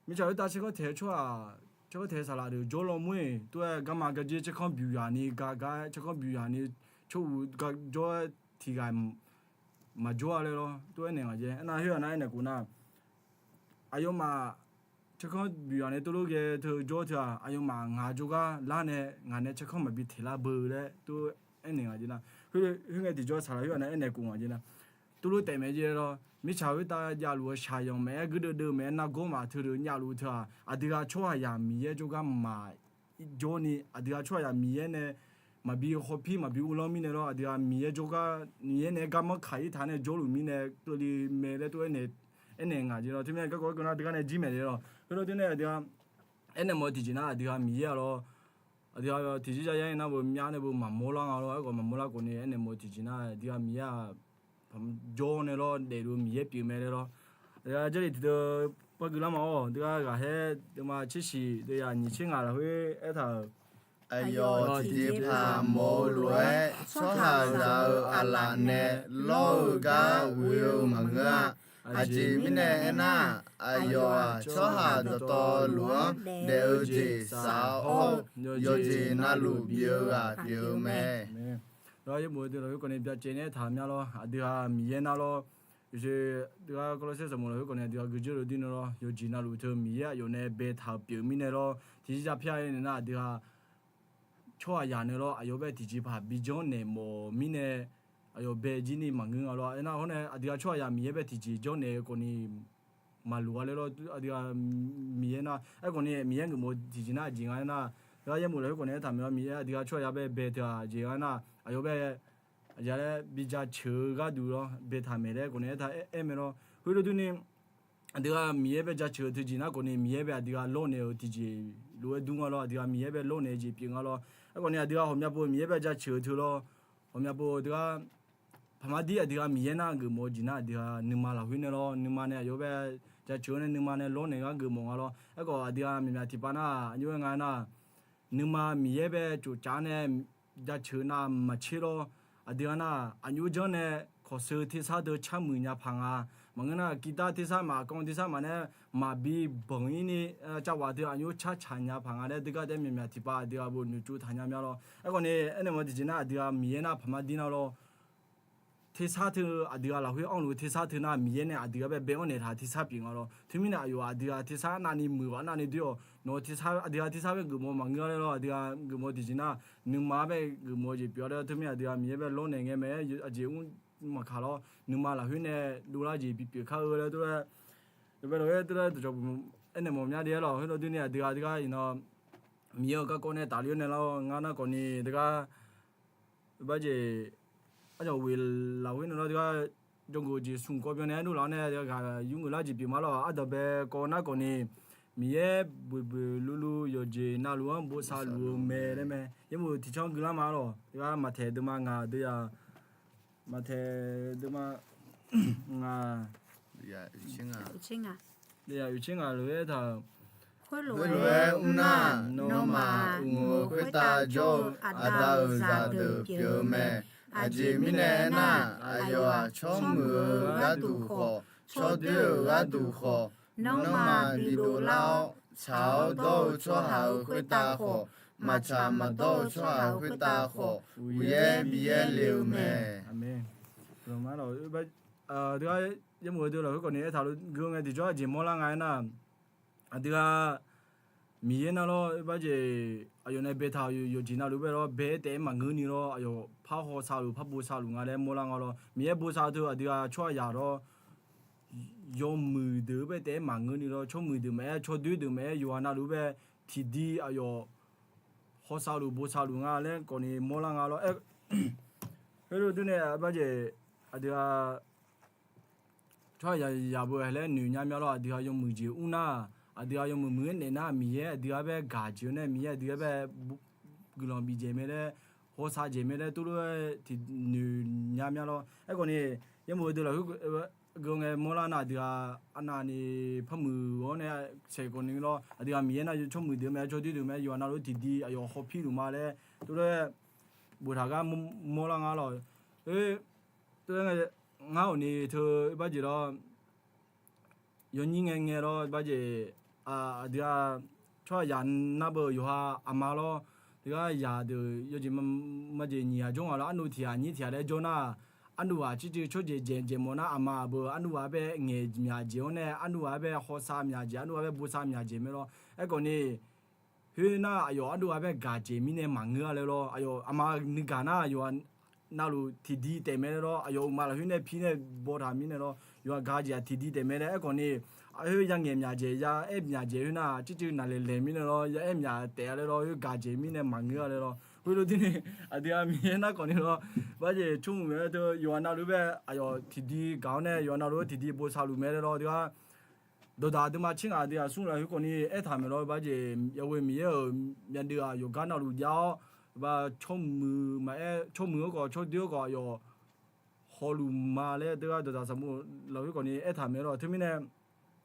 mirtsaq khoertav caerkanr taeq-eu tsawrhaq, caerkanr taeq-eu saqlaq deuq jawrlaw mur-iq tov-aer garma garjer caerkanr byuq yaq ni gar gar-aer caerkanr byuq yaq ni tsawrhuq gar jawr-aer tiq ghaq-iq maqjawr-a laer lawr tov-aer naeq ngaq jeq. Aernar, khoer-aq nar aernaeq khof nar, aqyawfmaf caerkanr byuq yaq nae tov lof ghae teu jawr teu-aq, aqyawfmaf ngaq jawrgar lar nae ngaq nae caerkanr maqbi taeq lar beu laer tov-aer naeq ngaq jeq nar. Khoerngae tiqjawr saqlaq khoer-aq nar aernaeq khof ngaq jeq nar, tov lof taef mae jeq lawr. Mirtsaq khoertav javluf-eu shaqzanq maqaer, guirdeuv deuv maqaer, nargawr maf teu deuq javluf teu-aq, aqdui ghaq tsawrhaq yaq Miqyaer jawrgar maqjawr ni, aqdui ghaq tsawrhaq yaq Miqyaer nae maqbi hawpir maqbi uvlanr mirnae lawr, aqdui ghaq Miqyaer jawrgar Miqyaer nae garmanr kaq-ir taq nae jawrluf mirnae keuvle mae laer tov-aer naeq, aernaeq ngaq jeq lawr. Teumirnae garkawv aerkeuv nar aqdui gar nae jir maeq le lawr. Khoerlof teunae aqdui-aq aernaeq mawf-eu tiqjeq nar aqdui ghaq Miqyaer-a lawr. Aqdui ghaq tiqjeq jav yar-ir nar beu myavnae beu maqmawr lar nga lawr. Aerkhawf maqmawr lar khawfni aernaeq mawf-eu tiqjeq nar aqdui ghaq Miqyaer-aq jawr nae lawr, daefluf-eu Miqyaer pyeuf mae laer lawr. Aqdui ghaq Jarlif tiqdeuv par gui lar ma-awr, aqdui ghaq ghaqkhaer deuvma tser shiq deuv yaq nyiq tser ngaq lafkhoer aertaq-euq, aqyawf tiqjeqpaq mawf-eu lof-aer tsawrhaqzaq-euq aqlaf nae lawr-eu gar ghoe-eu maqngeur-a. Aqjeq mirnae aernar, aqyawf-aq tsawrhaq dawqtawvluf-anr daef-eu jeq saf-awr, yawqjeq navluf bif-eu ghaq pyeuf-eu mae. Yaerbof-eu deuq lafkhoer khawfni byacaevni aertaq mya lawr. Aqdui ghaq Miqyaer nar lawr, yawqjeq deuq-aq Kawrlawrsaer sanqbof lafkhoer khawfni aqdui ghaq guiqjur-eu dui nae lawr, yawqjeq navluf teu Miqyaer aqyawf nae baetaq-euq pyeuf mirnae lawr, tiqjeq jav pyav-ir nae nar aqdui ghaq tsawrhaq yaq nae lawr, aqyawf bae tiqjeqpaq bi janrnaeq mawf mirnae, aqyawf bae jir ni maqngeur nga lawr. Aernar hawr nae aqdui ghaq tsawrhaq yaq Miqyaer bae tiqjeq janrnaeq-eu khawfni maqloq-a laer lawr. Aqdui ghaq Miqyaer nar aerkhawfni Miqyaer geufmawf-eu tiqjeq nar aqjeq nga aernar, yaerbof lafkhoer khawfni aertaq mae lawr. Miqyaer aqdui ghaq tsawrhaq yaq bae baetaq-euq aqjeq nga aernar, aqyawf bae aqjeq laer bi jaceuq-eu gharduq lawr baetaq maeq laer khawfni aertaq aer mae lawr. Khoerlof durni aqdui ghaq Miqyaer bae jaceuq-eu teujeq nar khawfni Miqyaer bae aqdui ghaq lawrnaeq-euq tiqjeq lof-aer dur nga lawr. Aqdui ghaq Miqyaer bae lawrnaeq-eu jeq pyeuf nga lawr. Aerkhawfni aqdui ghaq ghawqmya pov Miqyaer bae jaceuq-eu teu lawr, ghawqmya pov deuq-aq paqmar dir aqdui ghaq Miqyaer nar geufmawf-eu jeq nar aqdui ghaq nuima lafkhoer nae lawr, nuima nae aqyawf bae jaceuq-eu nae nuima nae lawrnaeq gar geufmawf nga lawr. Aerkhawf aqdui ghaq myaqmyaq tiqpav nar aqjox-aer nga aernar, nuima Miqyaer bae tsofcaf nae jaceuq nav maqtser lawr. Aqdui ghaq nar aqjox janr nae kawqsheu tersar deuq car muiq nya paq nga. Maqngeur nar, kirdar tersar maf, kanr tersar maf nae maqbi banq-ir ni, cavghaq deuq aqjox car tsaq nya paq nga laer deugar taef-aer myaqmyaq tiqpav aqdui ghaq bof noeqtsov taq nya mya lawr. Aerkhawfni aernaeq mawf-eu tiqjeq nar aqdui ghaq Miqyaer nar paqmar dir nar lawr. tersar teu aqdui-aq lafkhoer anrluf-eu tersar teu nar Miqyaer nae aqdui-aq bae bae-anr naeqtaq tersar pyeuf nga lawr. Teumirnae aqyawf aqdui-aq tersar arnavni muiq-awq arnavni doer-awq. Nawq-eu tersar aqdui-aq tersar bae geufmawf maqngeur-a laer lawr, aqdui-aq geufmawf tiqjeq nar nuima bae geufmawf-eu jeq pyeuf-a laer teumirnae aqdui-aq Miqyaer bae lawrnaeq ngae mae-aer aqjeq mr maqkaq lawr. Nuima lafkhoer nae dovlar jeq bipyeuf kar-eu laer teulof-aer, yawbae lawr-aer teulof-aer dawqcawq aernaeq mawf mya de-aer lawq. Khoerlof durni aqdui-aq teugar iqnan Miqyaer-euq garkawv nae tafler-awr nae lar-awr ngar nar khawfni teugar barjeq arjawq weq lafkhoer nae lawr teugar jawrgeuf-eu jeq smq kawv byanni aer nmr laf-awr nae teugar ghaq yur ngeur lar jeq pyeuf ma lawr. Ardanqbae kawv nar khawfni Miqyaer boeqboeq luvluv yawqjeq navluf-anr bosav luf-eu mae laer mae. Yaerbof tiqcanr guilar ma lawq. Teugar Maqtaeq deuvma ngaq deuvyaq, Maqtaeq deuvma ngaq deuvyaq oeqtser ngaq lof-aer taq, khoerlof-aer mr nar, nawmaf uqmov-eu khoertav jawr-eu aqda-euq zaqdeuq pyeuf-eu mae. Aqjeq mirnae aernar, aqyawf-aq tsawrmuiq-eu gharduq khawf, tsawrdoer-euq gharduq khawf, nawmaf bidov lar-awr, tsaq-awr dawr-eu tsawrhaq-euq khoertav khawf, maqtsaq maqdawr-eu tsawrhaq-euq khoertav khawf, uqyaer biyaer le-eu mae. Aqmeq. Teugar yaerbof-eu deuq lafkhoer khawfni aertaq lof gui-eu ngae tiqjawr aqjeq mawrlar nga aernar, aqdui-aq Miqyaer nar lawr, barjeq aqyawf nae baetaq-euq yawqjeq navluf bae lawr, bae-aer taef-aer maqngeur ni lawr, aqyawf par hawsav luf par bosav luf nga laer mawrlar nga lawr. Miqyaer bosav teu aqdui-aq tsawrhaqzaq lawr, yawmuiq deuq bae taef-aer maqngeur ni lawr, tsawrmuiq deuq maqaer, tsawrdoer deuq maqaer, yawqghaq navluf bae tiqdi aqyawf hawsav luf bosav luf nga laer khawfni mawrlar nga lawr. Aer, khoerlof durni barjeq aqdui-aq tsawrhaqzaq yaq beu laer noeq nya mya lawr. Aqdui-aq yawmuiq jeq mr nar, aqdui-aq yawmuiq muiq-aer naeq nar Miqyaer aqdui-aq bae gaq jeq-awr nae Miqyaer aqdui-aq bae guiqlanq bif jeq mae laer, hawsav jeq mae laer teulof-aer tiq noeq nya mya lawr. Aerkhawfni yaerbof-eu deuq lafkhoer gui-eu ngae mawrlar nar aqdui-aq arnavni par muiq-awr nae saeq khawfni lawr, aqdui-aq Miqyaer nar tsawrmuiq deuq mae, tsawrdoer deuq mae, yawqghaq navluf tiqdi aqyawf hawpir luf ma laer teulof-aer boftaq gar mawrlar nga lawr. Teulof-aer ngar awqni teu barjeq lawr, yawnyir ngae ngae lawr barjeq, aqdui-aq tsawrhaqzaq nar beu yawqha aqma lawr, teugar zaqdeuq yawjeq majeq nyiq ghaq jawr nga lawr, arnuv tiq ghaq nyir tiq ghaq laer jawr nar, arnuv ghaq circuiv tsawrjeq dzaeq dzaeq mawf nar aqma beu arnuv ghaq-aer bae ngaeq myaq jeq-awr nae arnuv ghaq-aer bae hawsav myaq jeq, arnuv ghaq-aer bae bosav myaq jeq mae lawr. Aerkhawfni khoernar aqyawf arnuv ghaq-aer bae gaq jeq mirnae maqngeur-a laer lawr, aqyawf aqma nuigaq nar yawqghaq navluf tiqdi taef mae laer lawr, aqyawf uqma lafkhoer nae pir nae bawtaq mirnae lawr, yawqghaq gaq jeq-aq tiqdi taef mae laer. Aerkhawfni khoer yangaeq myaq jeq ya aer myaq jeq khoernar circuiv naqlaeq laeq mirnae lawr, ya aer myaq taef-a laer lawr, khoer gaq jeq mirnae maqngeur-a laer lawr. Khoerlof durni aqdui-aq Miqyaer nar khawfni lawr, barjeq tsawrmuiq-aer teu yawqghaq navluf bae aqyawf tiqdi gaq-awr nae yawqghaq navluf-aer tiqdi bosav luf mae laer lawr. Teugar dawqdaq deuvma tser ngaq deuq-aq smr lafkhoer khawfni aertaq maeq lawr, barjeq yawe Miqyaer-euq myavdeuv-aq yawqgar navluf jav-awr, ba tsawrmuiq maqaer, tsawrmuiq-anr khawf tsawrdoer-anr khawf aqyawf hawluf ma laer teugar dawqdaq sanqbof lafkhoer khawfni aertaq maeq lawr. Teumirnae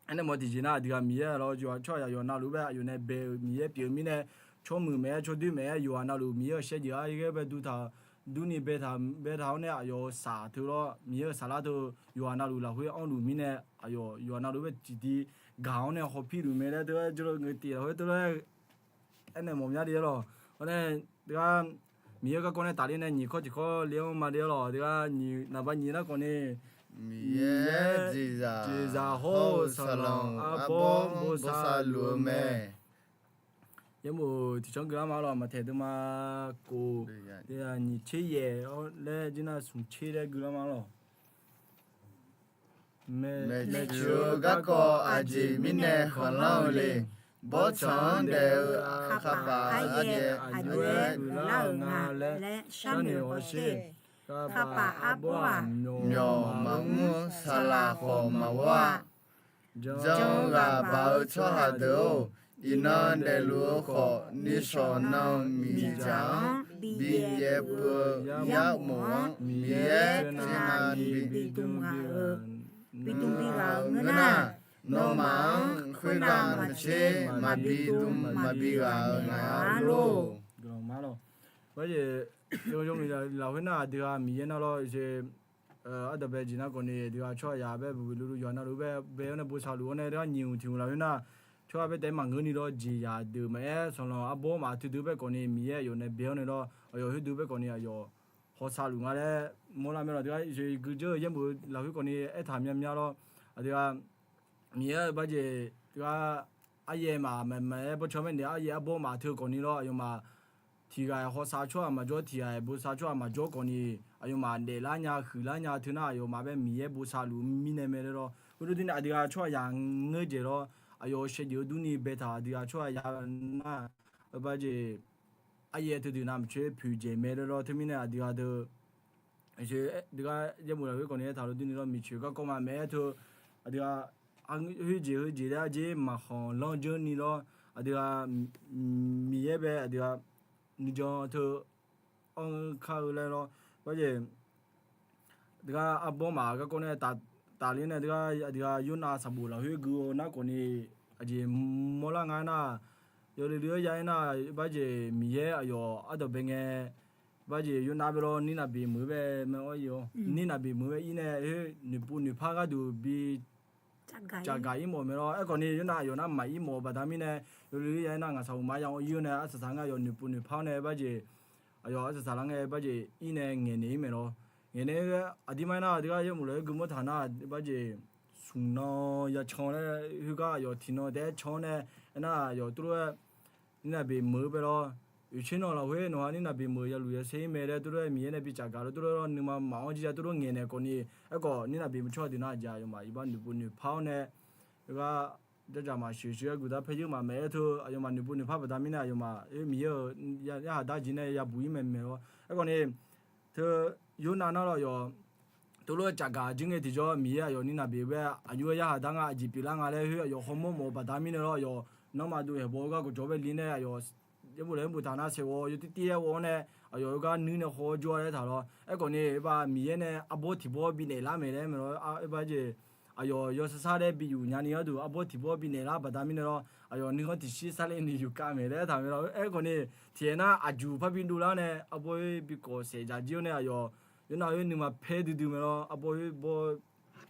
aernaeq mawf tiqjeq nar aqdui-aq Miqyaer lawr, yawqha tsawrhaqzaq yawqha navluf bae aqyawf nae bae-euq Miqyaer pyeuf-eu mirnae, tsawrmuiq maqaer tsawrdoer maqaer yawqha navluf Miqyaer-euq shaevdzeuf-anr ghae bae dur taq durni baetaq baetaq-awr nae aqyawf-euq saq teu lawr, Miqyaer-euq saqlar teu yawqha navluf lafkhoer anrluf mirnae aqyawf yawqha navluf bae tiqdi gaq-awr nae hawpir luf mae laer teugar jawrluf ngeur tiq lafkhoer teulof-aer aernaeq mawf myar de-aer lawr. Awr nae teugar Miqyaer-euq garkawv nae tafler nae nyiq kawr tiq kawr le-anr ma de-aer lawr. Teugar nyiq naqba nyiq nar khawfni Miqyaer jeqzaq hawr-eu saqlanq arbawr bosav luf-eu mae. Yaerbof tiqcanr gui lar ma lawr, maqtaeq deuvma kof, nyiq tser yaeq-awr laer jir nar smq tser laer gui lar ma lawr. Maeqtsoeq-eu garkawv aqjeq mirnae khanqlanr-eu le. Bawrtsanq-anr daef-eu aqkaqpaf aryaer aqjox-aer guiqlar-euq nga laer sharnoeq hawsher. Aqkaqpaf arbawr-aq, myawq maqmr-anr saqlaq khawf maqghawr-a. Jan-eu ghaq baq-eu tsawrhaq deuq-or, iqnan daefluf-eu khawf, nishawq nan-eu miqdzaq-anr bi yaev puiv-eu yarmof-anr Miqyaer caevnav bidm bi ghaq-euq ngeur nar, nawmaf-anr khoergar maqtser maqbi dm maqbi ghaq-euq ngaq-a lor. Lafkhoer nar aqdui-aq Miqyaer nar lawr, ardanqbae jeq nar khawfni aqdui-aq tsawrhaqzaq bae buq buq luvluv yawqha navluf bae bae-awr nae bosav luf-awr nae teugar nyiq hmq tiq hmq lafkhoer nar, tsawrhaq bae taef-aer maqngeur ni lawr, jeqzaq deuq maqaer, sanqlanq arbawr maqteu deuq bae khawfni Miqyaer aqyawf nae bae-awr nae lawr, aqyawf khoerdeuq bae khawfni aqyawf hawsav luf nga laer mawrlar mae lawq. Teugar guijeur-eu yaerbof lafkhoer khawfni aertaq myamya lawr. Aqdui-aq, Miqyaer-eu barjeq teugar aryaer maqmaeq-aer bawrtsanr maernaeq aryaer arbawr maf teu khawfni lawr, aqyawfmaf tiq ghaq-iq hawsav tsawrhaq maqjawr, tiq ghaq-iq bosav tsawrhaq maqjawr khawfni, aqyawfmaf daeflar nya huiqlar nya teu nar, aqyawfmaf bae Miqyaer bosav luf mirnae mae laer lawr. Khoerlof durni aqdui-aq tsawrhaq yaq ngeur dzaeq lawr, aqyawf-euq shaevdzeuf-eu durni baetaq aqdui-aq tsawrhaq ya nar, barjeq aryaer teudeuq navmaqtser poeqdzaeq mae laer lawr. Teumirnae aqdui-aq deuq, deugar yaerbof lafkhoer khawfni aertaq lof durni lawr, miqcoeq garkawv maqmaeq-aer teu, aqdui-aq, khoerjeq heujeq laer arjer maqkhanq lanr jeurni lawr, aqdui-aq, Miqyaer bae aqdui-aq nuijan teu anr kar-eu laer lawr. Barjeq deugar arbawr maf garkawv nae tafler nae deugar aqdui-aq Yornav sanqbof lafkhoer gui-eu nar khawfni, aqjeq mawrlar nga aernar, yawluiv luiv-aer ya aernar, barjeq Miqyaer aqyawf ardanqbae ngae, barjeq Yornav bae lawr nirnaq beq meuq-eu bae mae-awr ir-awr, nirnaq beq meuq-eu bae ir nae khoer noeqpov noeqpar gharduq bi cavgaq ir mawf mae lawr. Aerkhawfni Yornav aqyawf nar maq ir mawf-eu baqda mirnae, yawluiv luiv-aer ya aernar ngaqsaq uqma ya-anr ir-awr nae arsaq saq nga aqyawf noeqpov noeqpar-awr nae barjeq aqyawf arsaq saq lar ngae barjeq ir nae ngaeqnaeq ir mae lawr. Ngaeqnaeq-aer aqdirmar aernar deugar yaerbof lafkhoer gui mawr taq nar barjeq smq nan ya can laer khoergar aqyawf tiqnan taef-aer can-awr nae, aernar aqyawf tuvlof-aer nirnaq beq meuq-eu bae lawr. Oeqtser nan lafkhoer nawq-a nirnaq beq meuq ya luf ya saer ir mae laer tuvlof-aer Miqyaer nae bi cavgaq lawr tuvlof-aer lawr nuima maqanr jir ya tuvlof ngaeqnaeq khawfni, aerkhawf nirnaq beq meuq tsawrhaq deuq nar aqjeq aqyawfmaf iqbax noeqpov noeqpar-awr nae, khoergar jardzaq maqsheuq sheuq-aer guiqdar paer yeur maqmaeq-aer teu aqyawfmaf noeqpov noeqpar baqda mirnae aqyawfmaf Miqyaer-euq yarhaq dar jeq nae yabuq ir mae mae lawr. Aerkhawfni teu Yornav nar lawr aqyawf tuvlof-aer cavgaq jir ngae tiqjawr Miqyaer aqyawf nirnaq beq-eu bae aqjox-aer yarhaq dar nga aqjeq pyeuflar nga laer khoer aqyawf hawmawr mawf-eu baqda mirnae lawr aqyawf nanrma dov haeqbaw-eu gar gawqjawq bae li nae aqyawf yaerbof lafkhoer boftaq nar saeqghawv yawtir tir-aer ghawv-awr nae aqyawf-eu gar nuir nae haw-awr jawr-a laer taq lawr. Aerkhawfni iqbax Miqyaer nae arbawr tiqbawr bifnaeq lar mae laer mae lawr. Iqbax jeq aqyawf yawsar sar laer bi yuf nyani gharduq arbawr tiqbawr bifnaeq lar baqda mirnae lawr aqyawf nuikhanr tiqshir sar laer ni yufkav mae laer taq mae lawr. Aerkhawfni tiqhaeq nar aqjuq parbi dovlar nae arbawr khoer bi kawf saef dzaq jir-awr nae aqyawf Yornav khoer nuima paer duidui mae lawr. Arbawr khoer bawr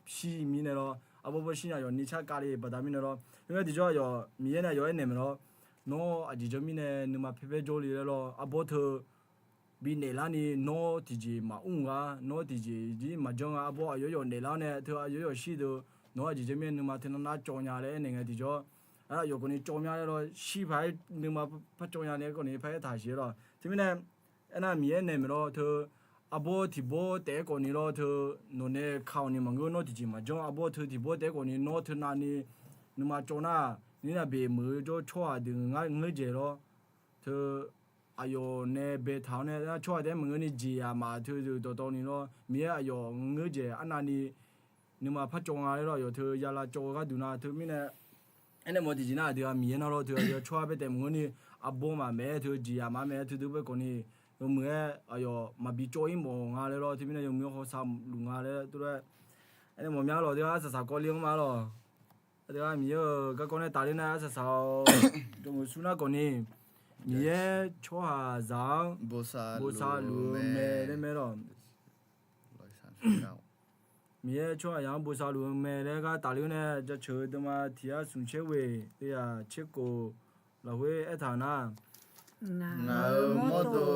shir mirnae lawr, arbawr bawr shir nya aqyawf ni car kavle baqda mirnae lawr. Khoerngae tiqjawr aqyawf Miqyaer nae aqyawf aernaeq mae lawr, nawr aqjeq janr mirnae nuima paer paer jawrle laer lawr. Arbawr teu bifnaeq larni nawr tiqjeq maqmr-eu gar, nawr tiqjeq jir maqjanr nga. Arbawr aqyawf yawf naeq lar-awr nae teu aqyawf yawf shir deuq nawr aqjeq janr mirnae nuima teu nar nar cawv nya laer aernaeq ngae tiqjawr, aqyawf khawfni cawv mya laer lawr shir paq-aer nuima par cawv nya nae khawfni par aertaq siq-aer lawr. Teumirnae aernar Miqyaer naeq maeq lawr teu arbawr tiqbawr taef-aer khawfni lawr teu nawq nae ka-awq ni maqngeur nawr tiqjeq maqjanr. Arbawr teu tiqbawr taef-aer khawfni nawr teu navni nuima cawv nar, nirnav beq meuq-eu jawr tsawrhaq deuq ngar ngeur dzaeq lawr. Teu aqyawf nae baetaq-awr nae tsawrhaq taef-aer maqngeurni jeq-aq maf teu deuq dawqtawvni lawr Miqyaer aqyawf ngeur dzaeq arnavni nuima par cawv nga laer lawr. Aqyawf teu yalav cawv-eu gharduq nar teumirnae aernaeq mawf tiqjeq nar aqdui-aq Miqyaer nar lawr teu aqyawf tsawrhaq bae taef maqngeurni arbawr maqmaeq-aer teu jeq-aq maqmaeq-aer teu deuq bae khawfni yawmuiq-aer aqyawf maqbi cawv-ir mawf nga laer lawr. Teumirnae yawmuiq-aer hawsav luf nga laer teu-aer aernaeq mawf mya lawr. Teu arsaq saq kawvle-anr ma lawr. Aqdui-aq Miqyaer-euq garkawv nae tafler nar arsaq saq-awr, dawqmuiq sur nar khawfni Miqyaer tsawrhaqzaq-anr bosav luf-eu mae laer mae lawr. Miqyaer tsawrhaqzaq-anr bosav luf-eu mae laer gar tafler nae jaceuq-eu deuvma tiq yar smq tser ghoeq teu yaq tser khof lafkhoer aertaq nar, ngaq-euq mawrdo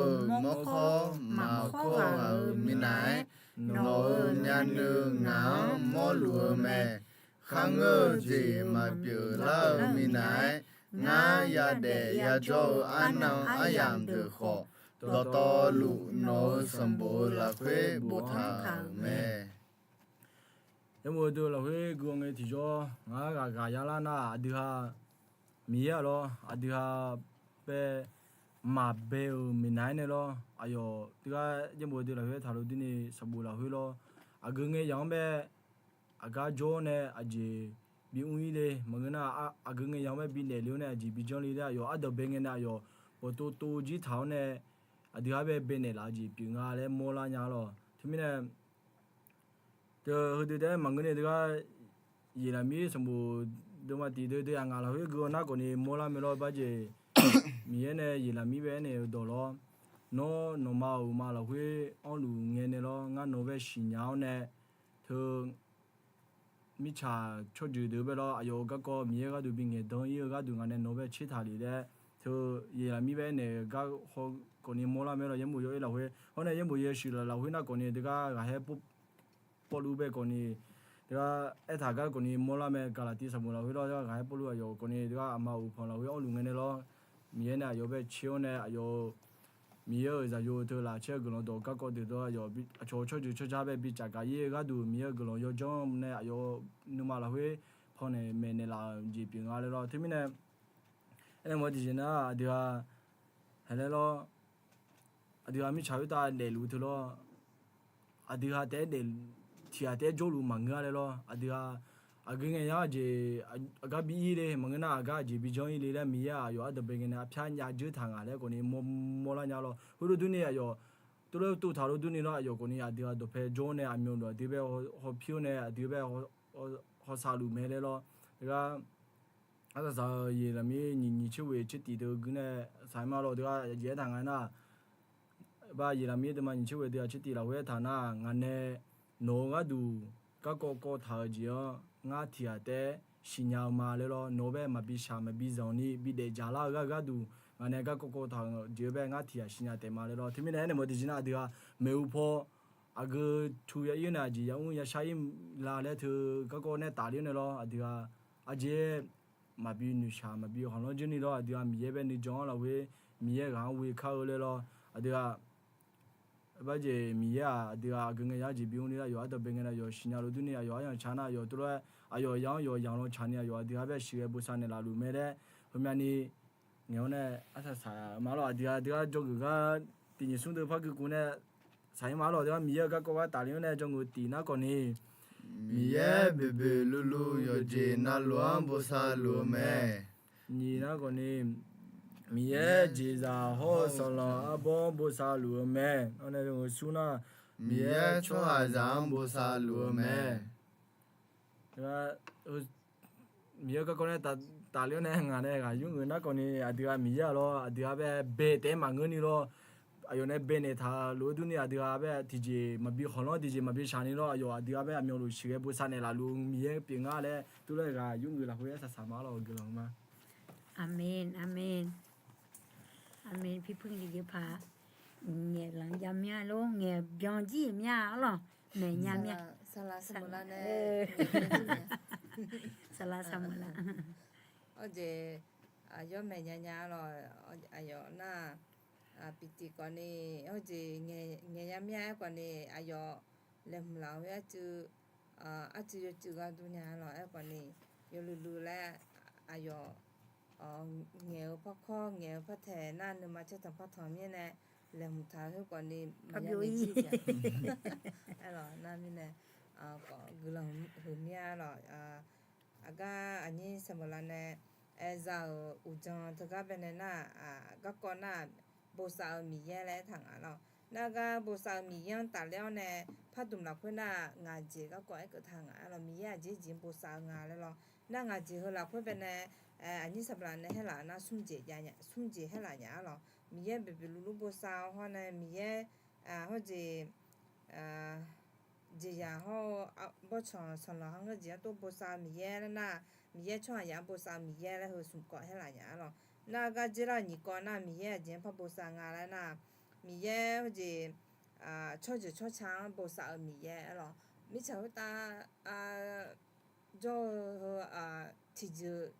mawrkhawr maqkhawr ghaq-euq minav-aer, nawq-euq myavnuiv ngaq-anr mawrluf-eu mae. Kharngeur-eu jeq maqpyeuf lar-eu minav-aer, ngar yadaef yajawr-eu arnan aryamq deuq khawf, dawqtawvluf nawq-euq sanqbof-eu lafkhoer boftaq-euq mae. Yaerbof deuq lafkhoer gui-awr ngae tiqjawr ngar ghaq ghaq yalar nar aqdui ha Miqyaer-aq lawr, aqdui ha bae maqbae-euq minav-aer nae lawr. Aqyawf teugar yaerbof deuq lafkhoer taqlof durni sanqbof lafkhoer lawr, aqgeu ngae yaq-anr bae aqgar jawr-awr nae aqjeq bi mr-ir le maqngeur nar, aqgeu ngae yaq-anr bae bi naeq le-awr nae aqjeq bi janr le laer aqyawf ardanqbae ngae nae aqyawf bawqtov tov jir taq-awr nae aqdui ha bae bae naeqlaf-eu jeq pyeuf nga laer mawrlar nya lawr. Teumirnae teu heudeuq taef-aer maqngeur ni teugar Yeqlaqmir sanqbof deuvma tiq deuv deuv yaq ngaq lafkhoer gui-awr nar khawfni mawrlar mae lawr. Barjeq Miqyaer nae Yeqlaqmir bae aernaeq-eu dawq lawr, nawr nawqma uqma lafkhoer anrluf ngae nae lawr, ngar nawq bae siqnya-awr nae teu mirtsaq tsawrjeuq deuq bae lawr, aqyawf-euq garkawv Miqyaer gharduq bi ngaeqdan-ir-eu gharduq ngaq nae nawq bae tsertaq lef laer teu Yeqlaqmir bae aernaeq-eu gar haw khawfni mawrlar mae lawr, yaerbof yaw-ir lafkhoer. Hawr nae yaerbof yasheuq laf lafkhoer nar khawfni teugar ghaqhaer Pawrluv bae khawfni, teugar aertaq gar khawfni mawrlar mae. Gaqlaqtiv sanqbof lafkhoer lawr, teugar ghaqhaer Pawrluv aqyawf khawfni teugar aqma uqpanq lafkhoer anrluf ngae nae lawr, Miqyaer nae aqyawf bae caer-awr nae aqyawf Miqyaer-euq zaqyo teu laf caer-eu guiqlanq dawq garkawv deuq dawr aqyawf aqcawq tsawrjeuq tsawrja bae bi tsaf gaq-ir-eu gharduq Miqyaer-euq guiqlanq yawdzanr nae aqyawf nuima lafkhoer pannaeq maeqnaeq laf-euq jeq pyeuf nga laer lawr. Teumirnae aernaeq mawf tiqjeq nar aqdui-aq, haeq laer lawr, aqdui-aq mirtsaq khoertav daefluf teu lawr, aqdui-aq taef-aer daef, tiq ghaq taef-aer jawrluf maqngeur-a laer lawr. Aqdui-aq aqgeu ngae yar-eu jeq aqgar bi ir le maqngeur nar, aqgar aqjeq bi janr ir le laer Miqyaer-aq aqyawf ardanqbae ngae nae arpyar nya dzeur taq ngaq laer khawfni mawr mawrlar nya lawr. Heudov durni aqyawf tov laer tov taq dov durni lawr, aqyawf khawfni aqdui-aq dawqpae jawr-awr nae aqmyanluf aqdui bae hawpir-awr nae aqdui bae hawsav luf mae laer lawr. Teugar arsaq saq-eu Yeqlaqmir nyiq nyiq tser ghoeq tser tiq teu gui nae saq-ir ma lawr. Teugar aqjeq aertaq nga nar, ba Yeqlaqmir deuvma nyiq tser ghoeq teu aqtser tiq lafkhoer aertaq nar, ngaq nae nawq-eu gharduq garkawv kawv taq-eu jeq-anr ngar tiq ghaq taef-aer siqnya-eu ma laer lawr. Nawq-eu bae maqbi shaq maqbi zanqni bi daefdzaq lar-eu gharduq ngaq nae garkawv kawv taq-eu jeq-eu bae ngar tiq ghaq siqnya taef ma laer lawr. Teumirnae aernaeq mawf tiqjeq nar aqdui-aq maeqhu paw aqgeu tu ya ir-awr nae aqjeq yamr yashar ir la laer teu garkawv nae tafler-awr nae lawr, aqdui-aq aqjeq maqbi noeqshaq maqbi khanqlanr dzeur ni lawr, aqdui-aq Miqyaer bae nuijan-anr lafkhoer Miqyaer ghaq-anr ghoe kar-eu laer lawr. Aqdui-aq, barjeq Miqyaer-aq aqdui-aq aqgeu ngae yar jeq bi mr ni laer aqyawf ardanqbae ngae nae aqyawf siqnya lof durni aqyawf aryamq tsaq nar aqyawf tov lof-aer aqyawf ya-anr yawqyamq lan tsaq ni aqyawf aqdui-aq bae sheuqghae bosav naeqlaf luf mae laer heumyavni ngaeq-awr nae arsaq saq-eu ma lawr. Aqdui-aq dui-aq jawrgeuf gar tiq nyiq smr deuq par gui kuf nae saq-ir ma lawr. Dui-aq Miqyaer-euq garkawv gar tafler-awr nae jawrgeuf tiq nar khawfni, Miqyaer boeqboeq luvluv yawqjeq navluf-anr bosav luf-eu mae. Nyiq nar khawfni, Miqyaer jeqzaq hawr-eu sanqlanq arbawr-anr bosav luf-eu mae. Awr nae jawrgeuf smr nar, Miqyaer tsawrhaqzaq-anr bosav luf-eu mae. Miqyaer garkawv nae tafler-awr nae ngaq nae ghaq yur geuf nar khawfni aqdui-aq Miqyaer-aq lawr aqdui-aq bae bae taef-aer maqngeur ni lawr, aqyawf nae baenaeq taq lof-eu durni aqdui-aq bae tiqjeq maqbi khanqlanr tiqjeq maqbi shaq ni lawr, aqyawf aqdui-aq bae aqmyanluf sheuqghae bosav naeqlaf luf-eu Miqyaer pyeuf nga laer tov lof-aer ghaq yur geuf lafkhoer arsaq saq ma lawr. Gui laf-eu ma. Aqmeq, aqmeq. Aqmeq. Pirpir jeq paq ngaeq lanq jav mya lor, ngaeq byan jir mya-a lawr, maeq nya mya. Saqlaq saqmeuq lar nae, saqlaq saqmeuq lar. Awr jeq, aqyawf maeq nya nya lawr, aqyawf nar, piqtiv khawfni, awr jeq ngaeq nya mya-aer khawfni aqyawf laeqhmq laf-eu arcuiv, arcuiv yawcuiv gharduq nya lawr-aer khawfni, yawluiv luiv laer aqyawf ngaeq-eu parkawr ngaeq-eu partaeq nar nuima caertanq partanq mirnae laeqhmq taq-eu khoer khawfni maqya ni jir-a. Aerlawq nar mirnae, guiqlanq huiq mir-a lawq. Aqgar aqnyir saqmeuq lar nae, aerzaq-euq uqdzan teugar baenae nar, garkawv nar-aq, bosav-eu Miqyaer laer aertaq nga lawq. Nar gar bosav-eu Miqyaer-anr tafler-awr nae, pardmq lafkhoer nar-aq ngaq jeq garkawv aerkeuv taq nga-a lawq. Miqyaer aqjeq jeq bosav-eu nga laer lawq. Nar ngaq jeq heu lafkhoer baenae, aqnyir saqmeuq lar nae haerlaf nar smr jeq haerlaf nya-a lawq. Miqyaer boeqboeq luvluv bosav-eu hawr nae Miqyaer, hawr jeq jeqzaq hawr-eu bawrtsanq sanqlanq ha ngeur jeq-anr tov bosav-eu Miqyaer laer nar, Miqyaer tsawrhaqzaq-anr bosav-eu Miqyaer laer heu smq kawv haerlaf nya-a lawq. Nar gar dzer lar-eu nyiq kawv nar Miqyaer aqjeq-anr par bosav nga laer nar, Miqyaer hawr jeq tsawrjeuq tsawrca-anr bosav-eu Miqyaer-a lawq. Mirtsaq khoertav jawr-eu heu tiqjeq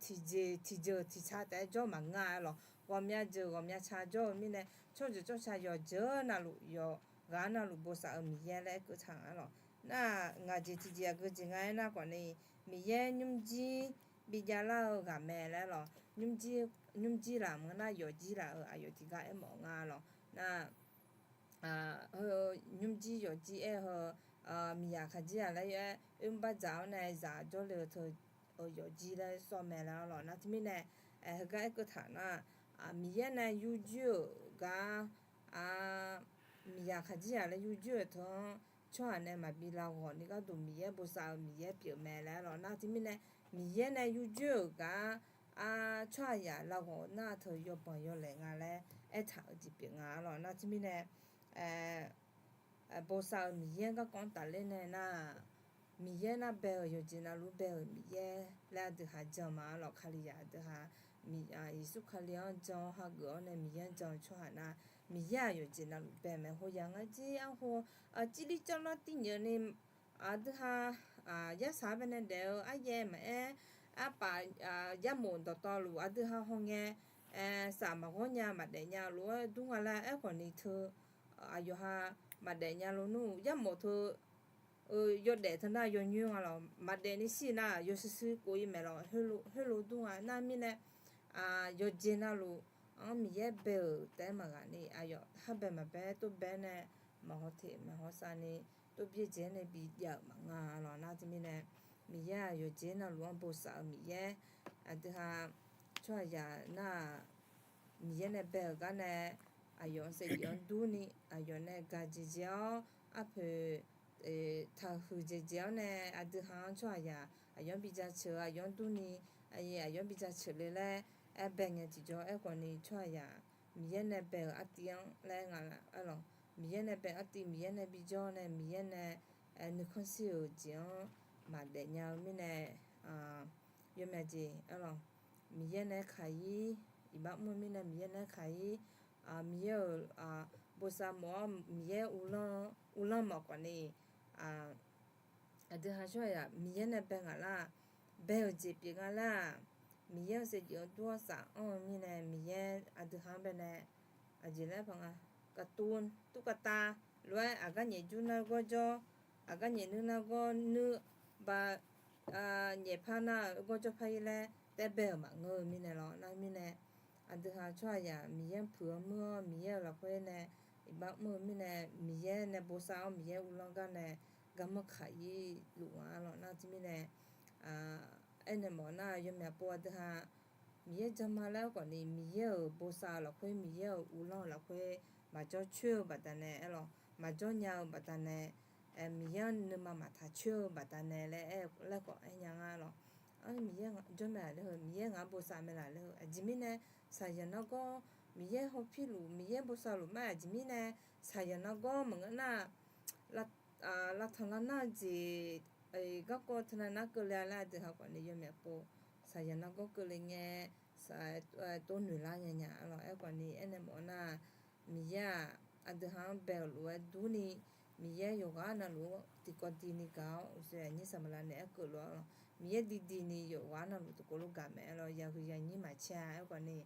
tiqjeq tiqjeq tiqca taef-aer jawr maqngeur-a lawq. Ghawqmya jeuq ghawqmya ca jawr-eu mirnae, tsawrjeuq tsawrca yawqjeuq navluf yawqghaq navluf bosav-eu Miqyaer laer aerkeuv taq nga lawq. Nar-aq ngaq jeq tiqjeq aqgeu jeq nga-aer nar khawfni, Miqyaer nymrjir bi javlar-eu ghaq mae laer lawq. Nymrjir laf mq nar yawfjir laf-euq aqyawf tiqgar aermawf nga lawq. Nar heu nymrjir yawfjir aer-eu heu, miqyaq khaqdzerzaq laer yawf-aer oermr bardzaq-awr nae zaq jawrle-eu teu yawfjir laer sawr mae laer lawq. Nar teumirnae heugar aerkeuv taq nar, Miqyaer nae yurjoer-euq gar, miqyaq khaqdzerzaq laer yurjoer-euq teu-anr tsawrhaq nae maqbi lavghawq ni gharduq Miqyaer bosav-eu Miqyaer pyeuf mae laer lawq. Nar teumirnae Miqyaer nae yurjoer-euq gar tsawrhaqzaq lavghawq nar teu yawbanq yawlaeq nga laer aertaq-euq jeq pyeuf nga lawq. Nar teumirnae bosav-euq Miqyaer garkawv-anr tafler nae nar, Miqyaer nar bae-euq yawqjeq navluf bae-euq Miqyaer laer aqdui ha jan ma-a lawq. Kalizaq aqdui ha Yeqsur Kali-anr jan-awr hageuf-awr nae Miqyaer-anr jan-eu tsawrhaq nar, Miqyaer-aq yawqjeq navluf bae mae. Hoyaq ngar jir arhu, aqcivlir cawvlar tirnyeuf ni, aqdui ha, yarsaq baenae daef-eu aryaev maqaer, arpaf, yarmof dawqtawvluf aqdui ha hawngae, saf maqghawr nya maqdaef nya lof-aer dur nga laer aerkhawf ni teu, aqyawf ha maqdaef nya lo nmr, yarmof teu yawdaef teu nar yawnyoer nga lawq, maqdaef ni shir nar yawshuir shuir kov-ir mae lawq, khoerlof dur nga nar mirnae, yawqjeq navluf-anr Miqyaer bae-euq taef-aer maqghaq ni aqyawf harbae maqbae tov bae nae maqhaw teq maqhaw sav ni tov byaerdzae nae bijav-euq maqnga lawq nar teumirnae, Miqyaer-aq yawqjeq navluf-anr bosav-eu Miqyaer, aqdui ha tsawrhaqzaq nar-aq, Miqyaer nae bae-euq gar nae, aqyawf-anr saevdzeuf-anr durni, aqyawf nae gaq dzaeqdzae-awr, arpoeq taqhuiq dzaeqdzae-awr nae, aqdui ha-anr tsawrhaqzaq aqyawf-anr bijaceuq-eu aqyawf-anr durni, aqyawf-anr bijaceuq le laer aer bae ngae tiqjawr aerkhawf ni tsawrhaqzaq Miqyaer nae bae-euq artiv-anr laer nga aer lawq. Miqyaer nae bae-eu artiv Miqyaer nae bijawr nae Miqyaer nae nuikhanr shir-euq jeq-anr maqdaef nya-eu mirnae, yawmyaq jeq aer lawq. Miqyaer nae kaq-ir, iqbax mr-eu mirnae Miqyaer nae kaq-ir, Miqyaer-euq bosav mawf-awr Miqyaer uvlanr mawf khawf ni, aqdui ha tsawrhaqzaq Miqyaer nae bae ngaq lar, bae-euq jeq pyeuf nga lar-aq, Miqyaer-euq saevdzeuf-anr dur-awr saf anr-eu mirnae Miqyaer aqdui ha-anr bae nae, aqjeq laer paq nga, kaqtuv, turkavtav lof-aer aqgar nyaef jur nargawr jawr, aqgar nyaef nuir nargawr nuir, ba nyaef par nar-eu gawr jawr par-ir laer taef bae-euq maqngeur-eu mirnae lawr nar mirnae, aqdui ha tsawrhaqzaq Miqyaer-anr puiq-awr muir-awr Miqyaer-euq lafkhoer nae iqbax mr-eu mirnae Miqyaer nae bosav-awr Miqyaer uvlanr gar nae garmanr kaq-ir luf nga lawr nar teumirnae, aernaeq mawf nar yawmyaq pov aqdui ha Miqyaer janma laer khawf ni Miqyaer-euq bosav-eu lafkhoer Miqyaer-euq uvlanr-eu lafkhoer maqjawr coer-eu baqdanae aer lawq, maqjawr nya-eu baqdanae, Miqyaer-anr nuima maqtaq coer-eu baqdanae laer aer laer khawf aernya nga lawq. Miqyaer jawr mae-aq laer heu Miqyaer ngaq-anr bosav mae laf laer heu aqjeq mirnae, saqyaq nargawr Miqyaer hawpir luf Miqyaer bosav luf ma aqjeq mirnae, saqyaq nargawr maqngeur nar, lavtanq lavnar-eu jeq garkawv teunav nar keuvle-a laer aqdui ha khawf ni yawmyaq pov, saqyaq nargawr keuvle ngae, tov noeq lar nya nya lawq aer khawf ni aernaeq mawf nar, Miqyaer-aq aqdui ha-anr bae-euq lof-aer durni, Miqyaer yawqghaq navluf tiqkawv dini gaq-awr uqshoe aqnyir saqmaqlav naeq-aer keuvlof-a lawq. Miqyaer diqdiqni yawqghaq navluf tiqkawv lof gaq mae-a lawq, yaqhuiq yaqnyir maqcaer-a aer khawf ni,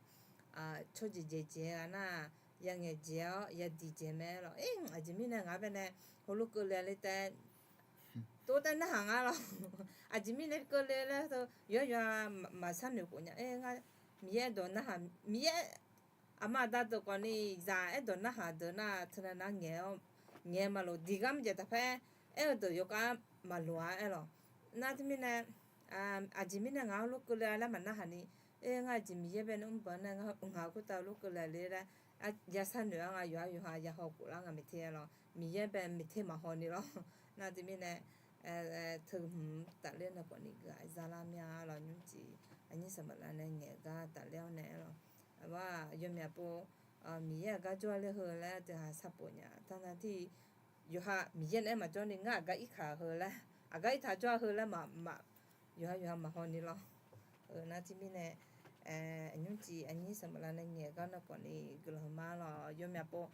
tsawrjeq dzaeq dzaeq-a nar, yanghae dzaeq-awr yadiq dzaeq mae-a lawq. Aqjeq mirnae ngaq bae nae heulof keuvle-a le taef, tov taef narhaq nga lawq. Aqjeq mirnae keuvle laer teu yawqha yawqha maqsar noeq khof nya, aer ngar Miqyaer dawq narhaq Miqyaer aqma aqda deuq khawf ni zaq aerdawq narhaq deuq nar teunav nar ngaeq-awr ngaeq maqloq diq gar maqjaeq taqpaer aer-eu deuq yawkhav maqloq-a aer lawq. Nar teumirnae, aqjeq mirnae ngaq-anr lof keuvle-a laer maqnarhaq ni, aer ngar aqjeq Miqyaer bae nae mr baq nar ngaq-euq khoertav lof keuvle le laer yasar noeq-a nga yawqha yawqha yahaw khof lar nga maeqte-a lawq. Miqyaer bae maeqte maqhaw ni lawr. Nar teumirnae, teu hmq tafler nae khawf ni guiqlanq zalar mir-a lawq. Nymrcif aqnyir saqmaqlav nae ngaeq gar tafler-awr nae aer lawq. Aqbar yawmyaq pov, Miqyaer aqgar jawr-a ler heu laer teuhaq sharpov nya. Tarnav tir yawqha Miqyaer nae aer maqjawr ni ngar aqgar irkaq heu laer, aqgar irtaq jawr-a heu laer maq, yawqha yawqha maqhaw ni lawr. Nar teumirnae, nymrcif aqnyir saqmaqlav nae ngaeq gar nae khawf ni guiqlanq hmq ma lawq. Yawmyaq pov,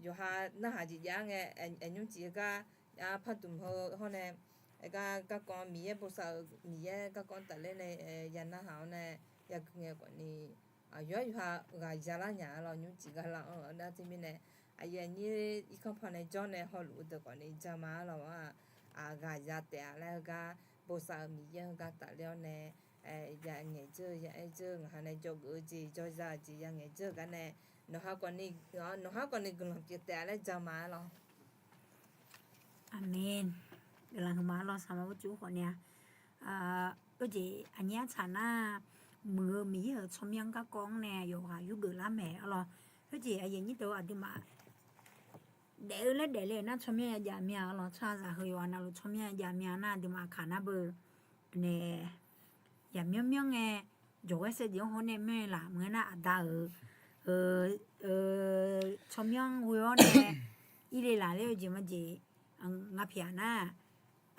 yawqha narhaq jeq jav-ar ngae, nymrcif heugar, parduq heu hawr nae, aer gar garkawv Miqyaer bosav-eu Miqyaer garkawv tafler nae, ya narhaq-awr nae, yagui ngae khawf ni, yawqha yawqha ghaq zalar nya-a lawq. Nymrcif gar lar-anr-eu nar teumirnae, aqyuif aqnyir irkanr paw nae jawr nae hawluf-eu deuq khawf ni jama-a lawq-a. Ghaq za taef-a laer heugar bosav-eu Miqyaer heugar tafler-awr nae, ya ngaeq dzeur-eu ya aer dzeur-eu ngaq ha nae jawrgeuf-eu jeq jawrza-eu jeq ya ngaeq dzeur-eu gar nae, nawqha khawf ni, nawqha khawf ni guiqlanq pyeuf taef-a laer jama-a lawq. Aqmeq. Guiqlanq hmq ma lawr saqma urcuf khawf ni-a. Ur jeq aqnyir artsaq nar, muiq-eu Miqyaer-euq tsawrmyanr garkawv-anr nae yawqghaq yurgeuf lar maeq-a lawq. Khoerjeq aqyuif aqnyir deuq aqduimaf daef-eu laer daefle-euq nar tsawrmyanr yajav mir-a lawq. Tsawrhaqzaq heu yawqha navluf tsawrmyanr yajav mir-a nar aqduimaf kaq nar beu nae yamyanr myanr ngae, jawqghaer saevdzeuf-anr hawr nae myanr-eu laf maqngeur nar aqda-euq tsawrmyanr ghoe-awr nae irle laf ler-eu jeq majeq, nga pyaq nar,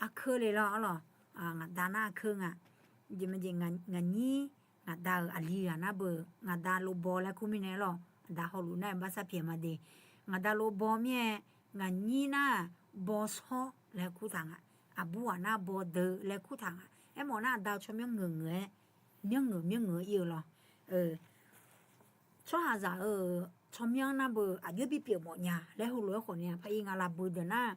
arkeur le lawr-a lawq. Ngaq da nar arkeur nga. Jeq majeq ngaq nyir Ngaqda-euq aqli ghaq nar beu, ngaqda lof baw laer kur mirnae lawr, aqda hawluf nar-aer barsar pyaeq ma de. Ngaqda lof baw mir-aer, ngaqnyir nar-aq, baw shawr laer kur taq nga. Aqbur ghaq nar baw deuv laer kur taq nga. Aermawf nar aqda-eu tsawrmyanr ngeuq ngeuq-aer, myanr ngeuq myanr ngeuq-aer ir-eu lawr. Tsawrhaqzaq-euq tsawrmyanr nar beu aqjox bipyeuf mawf nya laer heulof-aer khawf ni-a, par ir nga laf beu deuq nar,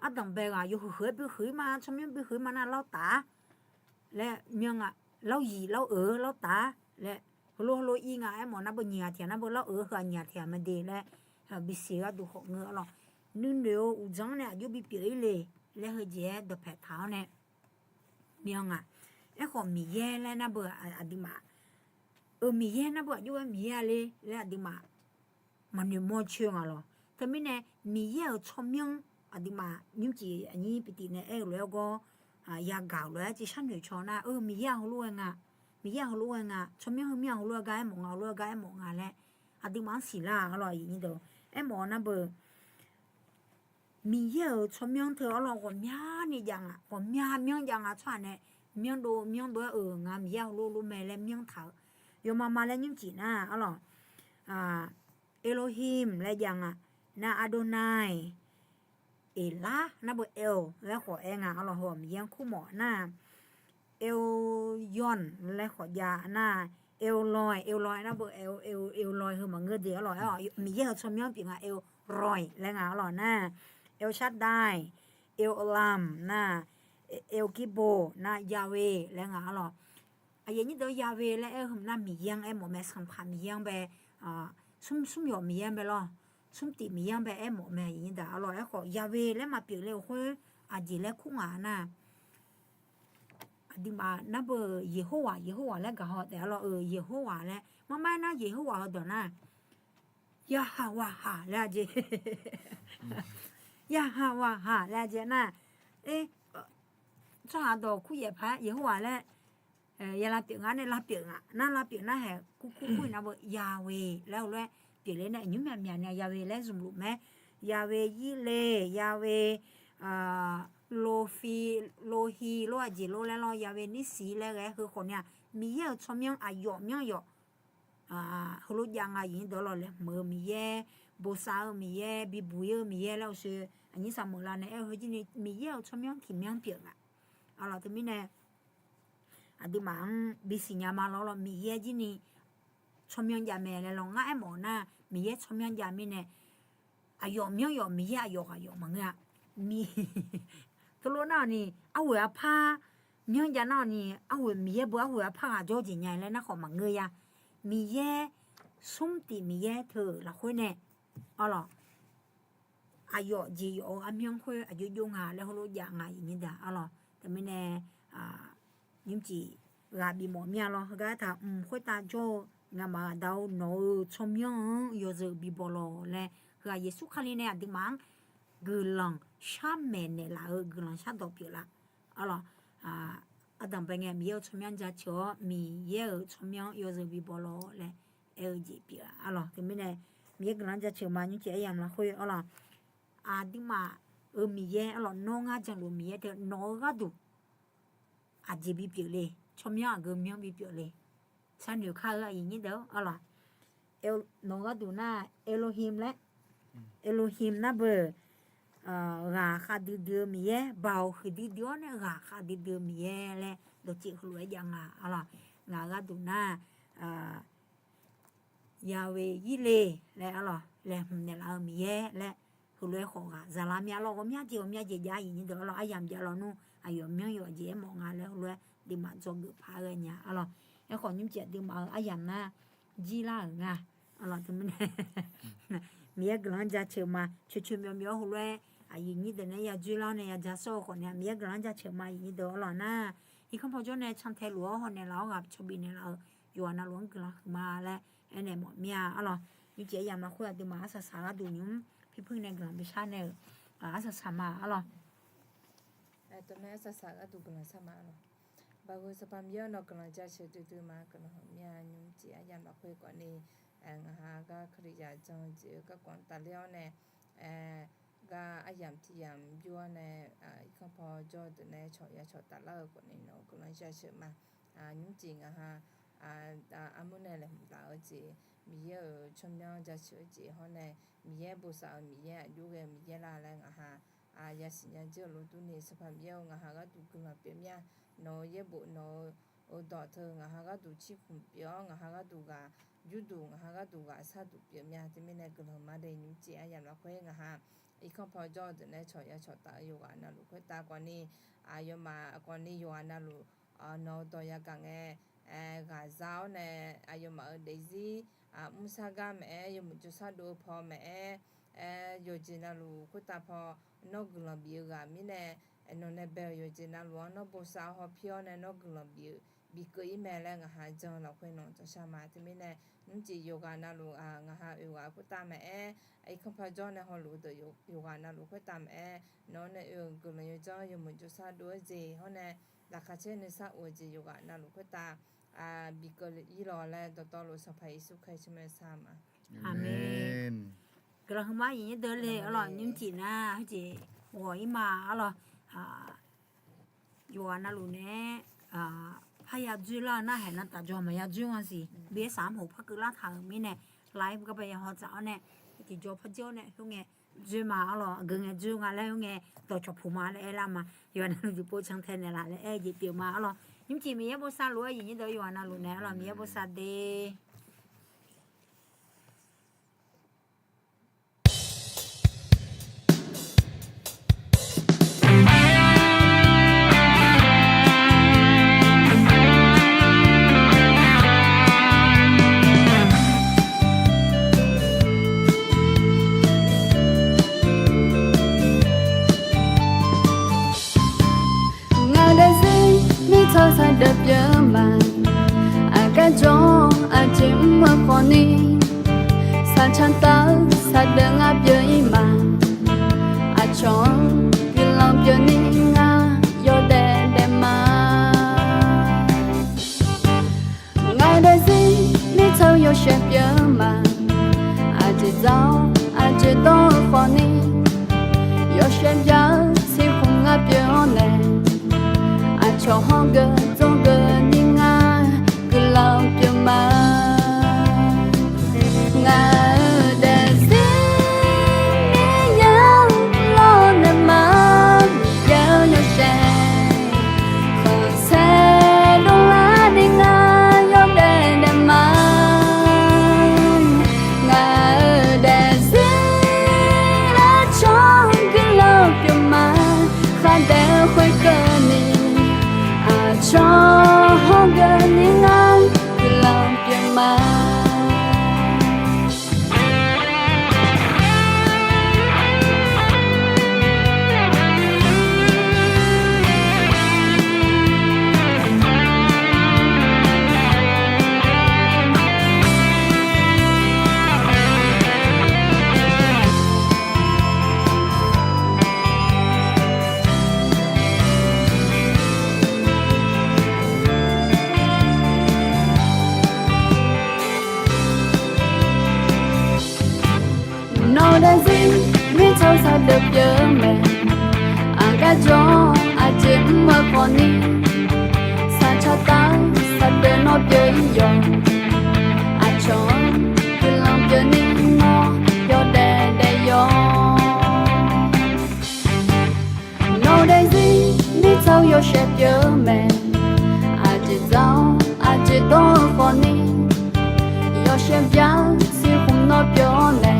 ardanq bae ghaq yawhuiq huiq-aer bihuiq-ir ma, tsawrmyanr bihuiq-ir ma nar lawr taf-a laer myanr nga, lawr yif lawr euq lawr taf-a laer, heulof heulof ir nga. Aermawf nar beu nyiq ghaq tiq ghaq nar beu lawr euq heu-aq nyiq ghaq tiq ghaq ma de laer, bisiq gharduq khawf ngeur-a lawr. Nuinoeq-eu uqdzan-anr nae aqjox bipyeuf-ir le laer heujeq-aer dawqpaeq taq-awr nae myanr nga. Aerkhawf Miqyaer laer nar beu aqduimaf, eu Miqyaer nar beu aqjox-aer Miqyaer-a le laer aqduimaf maqnoeq mawr coer nga lawr. Teumirnae Miqyaer-euq tsawrmyanr aqduimaf nymrcif aqnyir pyeuf tif nae aer-eu lof-aer gawr yagaq-euq lof-aer civ sharnoeq caw nar, eu Miqyaer-a heulof-aer nga, Miqyaer-a heulof-aer nga, tsawrmyanr heumyanr-a heulof-aer gar aermawf nga, heulof-aer gar aermawf nga laer aqduimaf-anr siqlar-a lawr. Aermawf-eu nar beu Miqyaer-euq tsawrmyanr teu arlawr ghawqmyani jav nga, ghawqmya myanr jav nga. Tsawrhaq nae myanr dov myanr dov-aer-euq nga Miqyaer heulof lof mae laer myanr taq-eu yawma ma laer nymrcif nar arlawr, Elohim laer jav nga, nar Adonai, Eqlar nar beu El laer khawf aer nga arlawr. Heu-aq Miqyaer-anr kur mawf nar, Elyon laer khawf jav nar, Elroy, Elroy nar beu El, El, Elroy heu maqngeur de arlawr. Aer-awq Miqyaer-euq tsawrmyanr pyeuf nga, Elroy laer nga arlawr nar, El Shaddai, El Olam nar, El Gibor nar, Yahweh laer nga arlawr. Aqyuif aqnyir deuq-anr Yahweh laer aer-eu heu nar Miqyaer-anr aermawf mae, Sanqpaq Miqyaer-anr bae, smr smr yawf Miqyaer-anr bae lawr, smr tif Miqyaer-anr bae aermawf mae aqyuif aqnyir deuq arlawr. Aerkhawf Yahweh laer maqpyeuf le-euq khoer aqjeq laer kur ngaq nar, aqduimaf nar beu Yeqhawaq, Yeqhawaq laer gaq haw taef arlawr. Eu Yeqhawaq laer marmar aer nar Yeqhawaq heudawq nar, Yahawahaq laer aqjeq, Yahawahaq laer aqjeq nar, tsawrhaq dawq kur yaef paq-aer Yeqhawaq laer ya lavpyeuf nga nae lavpyeuf nga nar, lavpyeuf nar haeq kur kur kur-iq nar beu Yahweh laer heulof-aer pyeufler nae nymr myaq myaq ni-a Yahweh laer zmqluf mae. Yahweh Yirle, Yahweh Lofi, Lohi lor aqjeq lor laer lawr, Yahweh Nissi laer ghae-aer heu khawf ni-a Miqyaer-euq tsawrmyanr aqyawf myanr yawf heulof jav nga aqyuif aqnyir deuq arlawr. Laeqhmq-eu Miqyaer, bosav-eu Miqyaer, bibuq-ir-eu Miqyaer laer uqshoe aqnyir saqmeuq lar nae aer-eu heu jir ni Miqyaer-euq tsawrmyanr tiq myanr pyeuf nga arlawr. Teumirnae aqduimaf-anr bisiq nya ma lawr lawr, Miqyaer jir ni tsawrmyanr jav mae laer lawr. Ngar aermawf nar Miqyaer tsawrmyanr jav mirnae aqyawf myanr yawf Miqyaer aqyawf ghaq yawf maqngeur-a. Teulof nar-awq ni arghoeq arpar myanr jav nar-awq ni arghoeq Miqyaer beu arghoeq arpar ghaq jawr jeq nya laer nar khawf maqngeur ya. Miqyaer, smr tif Miqyaer teu-euq lafkhoer nae arlawr, aqyawf jeq yawf-eu armyanr khoer aqjox jov nga laer heulof jav nga aqyuif aqnyir deuq arlawr. Teumirnae nymrcif ghaq bifmawf mir-a lawr. Heugar aertaq mq khoertav jawr-eu ngamaf aqda-or, nawq-euq tsawrmyanr-anr yawzeu bibaw lawq laer, heu-aq Yeqsur Kali nae aqduimaf-anr guiqlanq sharmaeq naeqlaf-eu guiqlanq shardawq pyeuflar arlawr. Ardanq bae ngae Miqyaer-euq tsawrmyanr jaceuq-awr Miqyaer-euq tsawrmyanr yawzeu bibaw lawq laer aer-eu jeq pyeuf-a arlawr. Teumirnae Miqyaer guiqlanq jaceuq ma nymrcif aryamq lafkhoer arlawr. Aqduimaf-euq Miqyaer arlawr, nawr ngar janluf Miqyaer teu nawq-eu gharduq aqjeq bipyeuf le, tsawrmyanr aqgeu myanr bipyeuf le. Sharnoeq kar-eu aqyuif aqnyir deuq arlawr. Nawq-eu gharduq nar Elohim laer, Elohim nar beu ghaq khavdui dui-eu Miqyaer, baoq huiqdui dui-awr nae ghaq khavdui dui-eu Miqyaer laer dawqtsuif heulof-aer jav nga arlawr. Ngaq-eu gharduq nar Yahweh Yirle laer arlawr, laeqhmq naeqlaf-eu Miqyaer laer heulof-aer khawf ghaq zalar mir-a lawr. Ghawqmya jeq ghawqmya jeq jav aqyuif aqnyir deuq arlawr, aryamq jav lawr nmr aqyawf myanr yawf jeq aermawf nga laer heulof-aer aqduimaf dzawgeuf paq-aer ghae nya arlawr. Aerkhawf nymrcif aqduimaf-euq aryamq nar jirlar-euq nga arlawr. Teumirnae Miqyaer guiqlanq-anr jaceuq ma. Coeqcoeq myawqmyawq-awr heulof-aer aqyuif aqnyir deuq nae ya dzoerlar-awr nae ya ja sawr-eu khawf nae Miqyaer guiqlanq-anr jaceuq ma. Aqyuif aqnyir deuq arlawr nar, irkanr paw jawr nae cantae luf-awr hawnaeq laf-awr ghaq caw bifnaeq laf-eu yawqghaq navluf-anr guiqlanq huiqma laer aernaeq mawf mir-a arlawr. Nymrcif aryamq lafkhoer aqduimaf arsaq saq gharduq nymr pirpuir nae guiqlanq bishar nae-euq arsaq saq ma arlawr. Teunae arsaq saq gharduq guiqlanq shar ma arlawr. Baoq heu Sanqpaq Miqyaer-awr, nawq guiqlanq jaceuq duidui ma. Guiqlanq huiqmya nymrcif aryamq lafkhoer khawf ni, ngaq ha gar Kalizaq jan-eu jeq-eu garkawv-anr tafler-awr nae, gar aryamq tiq yamq byov-awr nae, irkanr paw jawr-eu deuq nae cawq ya cawq taflar-eu khawf ni nawq-eu guiqlanq jaceuq ma. Nymrcif ngaq ha armur nae laeqhmq taf-eu jeq, Miqyaer-euq tsawrmyanr jaceuq-eu jeq hawr nae, Miqyaer bosav-euq Miqyaer, aqjox ghae-eu Miqyaer la laer ngaqha yasiq nya jir-euq lof durni, Sanqpaq Miqyaer-eu, ngaqha gharduq guiqlanq pyeuf mir-a. Nawq-euq yaerbof, nawq-euq dawq teu ngaqha gharduq cirkhmq pyeuf-awr, ngaqha gharduq ghaq jurduq, ngaqha gharduq ghaq sharduq pyeuf mir-a. Teumirnae guiqlanq ma de nymrcif aryamq lafkhoer ngaqha irkanr paw jawr-eu deuq nae cawq ya cawq taf-eu yawqghaq navluf khoertav khawfni, aqyawfmaf khawfni yawqghaq navluf nawq-eu dawq yagaq ngae, ghaqza-awr nae aqyawfmaf-euq daefzir mrsar gar maeq-aer, yawmuiq jawrshar dov-eu paw maeq-aer, yawqjeq navluf khoertav paw nawr guiqlanq bif-eu ghaq mirnae, nawq nae bae-euq yawqjeq navluf-anr nawr bosav-awr hawpir-awr nae nawr guiqlanq bif-eu bikeuv ir mae laer ngaqha jan lafkhoer nawq-anr tsawrshar ma. Teumirnae nymrcif yawqghaq navluf ngaqha oeq ghaq khoertav maeq-aer, irkanr paw jawr nae hawluf-eu deuq yawqghaq navluf khoertav maeq-aer, nawq-anr nae oe-euq guiqlanq yawdzanr yawmuiq jawrshar dov-aer jeq hawr nae, laqkhaq caer nuisar of-eu jeq yawqghaq navluf khoertav bikeuv ir lawq laer dawqtawvluf Sanqpaq Yeqsur Kali tsawrmyanr sar ma. Aqmeq. Guiqlanq hmq ma, aqyuif nyir deuq le arlawq, nymrcif nar heujeq ghawq ir ma arlawq. Yawqghaq navluf nae parya dzoerlar-eu narhaq navtaf jawr maqya dzoer nga siq. Bi-aer saq-anr hoq par keuvlar taq-euq mirnae, live garbae ya haw dzaq-awr nae tiqjawr par jawr-awr nae khoerngae dzoer ma arlawq. Aqgeu ngae dzoer nga laer khoerngae dawqcawq puq ma laer aerlar ma. Yawqghaq navluf jeq pov can tae naeqlaf laer aer-eu jeq pyeuf ma arlawq. Nymrcif Miqyaer bosav luf-aer aqyuif nyir deuq yawqghaq navluf nae arlawq Miqyaer bosav de. Ngaq-euq daefzir mirtsaq saqdeuq pyeuf ma. Aqgar jawr-awr aqjeq mr-eu khawfni, saqcaq taf-eu saqdeuq ngar pyeuf-ir ma. Aqcawq-anr guiqlanq pyeuf ni ngar yawdaef daef ma. Ngaq-euq daefzir mirtsaq-eu yawshaef pyeuf ma. Aqjeq dzaq-awr aqjeq dawr-eu khawfni, yawshaef bya-eu siqkhmq ngar pyeuf-awr nae, aqcawq hawr geu dzawr geu ni ngar guiqlanq pyeuf ma. Ngaq-euq daefzir Miqyaer-anr lawrnaeq ma. Miqyaer-anr yawshaef khanqsaer dovlar ni ngar yawdaef daef ma. Ngaq-euq daefzir aqcawq guiqlanq pyeuf ma. Khardaef-eu khoerkeuvni, aqcawq hawr geu ni ngar guiqlanq pyeuf ma. Nawq-eu daefzir mirtsaq-eu saqdeuq pyeuf-eu mae. Aqgar jawr-awr aqjeq mr-eu khawfni, saqcaq taf-eu saqdeuq nawr pyeuf-ir yawq. Aqcawq-anr guiqlanq pyeuf ni nawr yawdaef daef yawq. Nawq-eu daefzir mirtsaq-eu yawshaef pyeuf-eu mae. Aqjeq dzaq-awr aqjeq dawr-eu khawfni, yawshaef bya-eu siqkhmq nawr pyeuf-awr nae.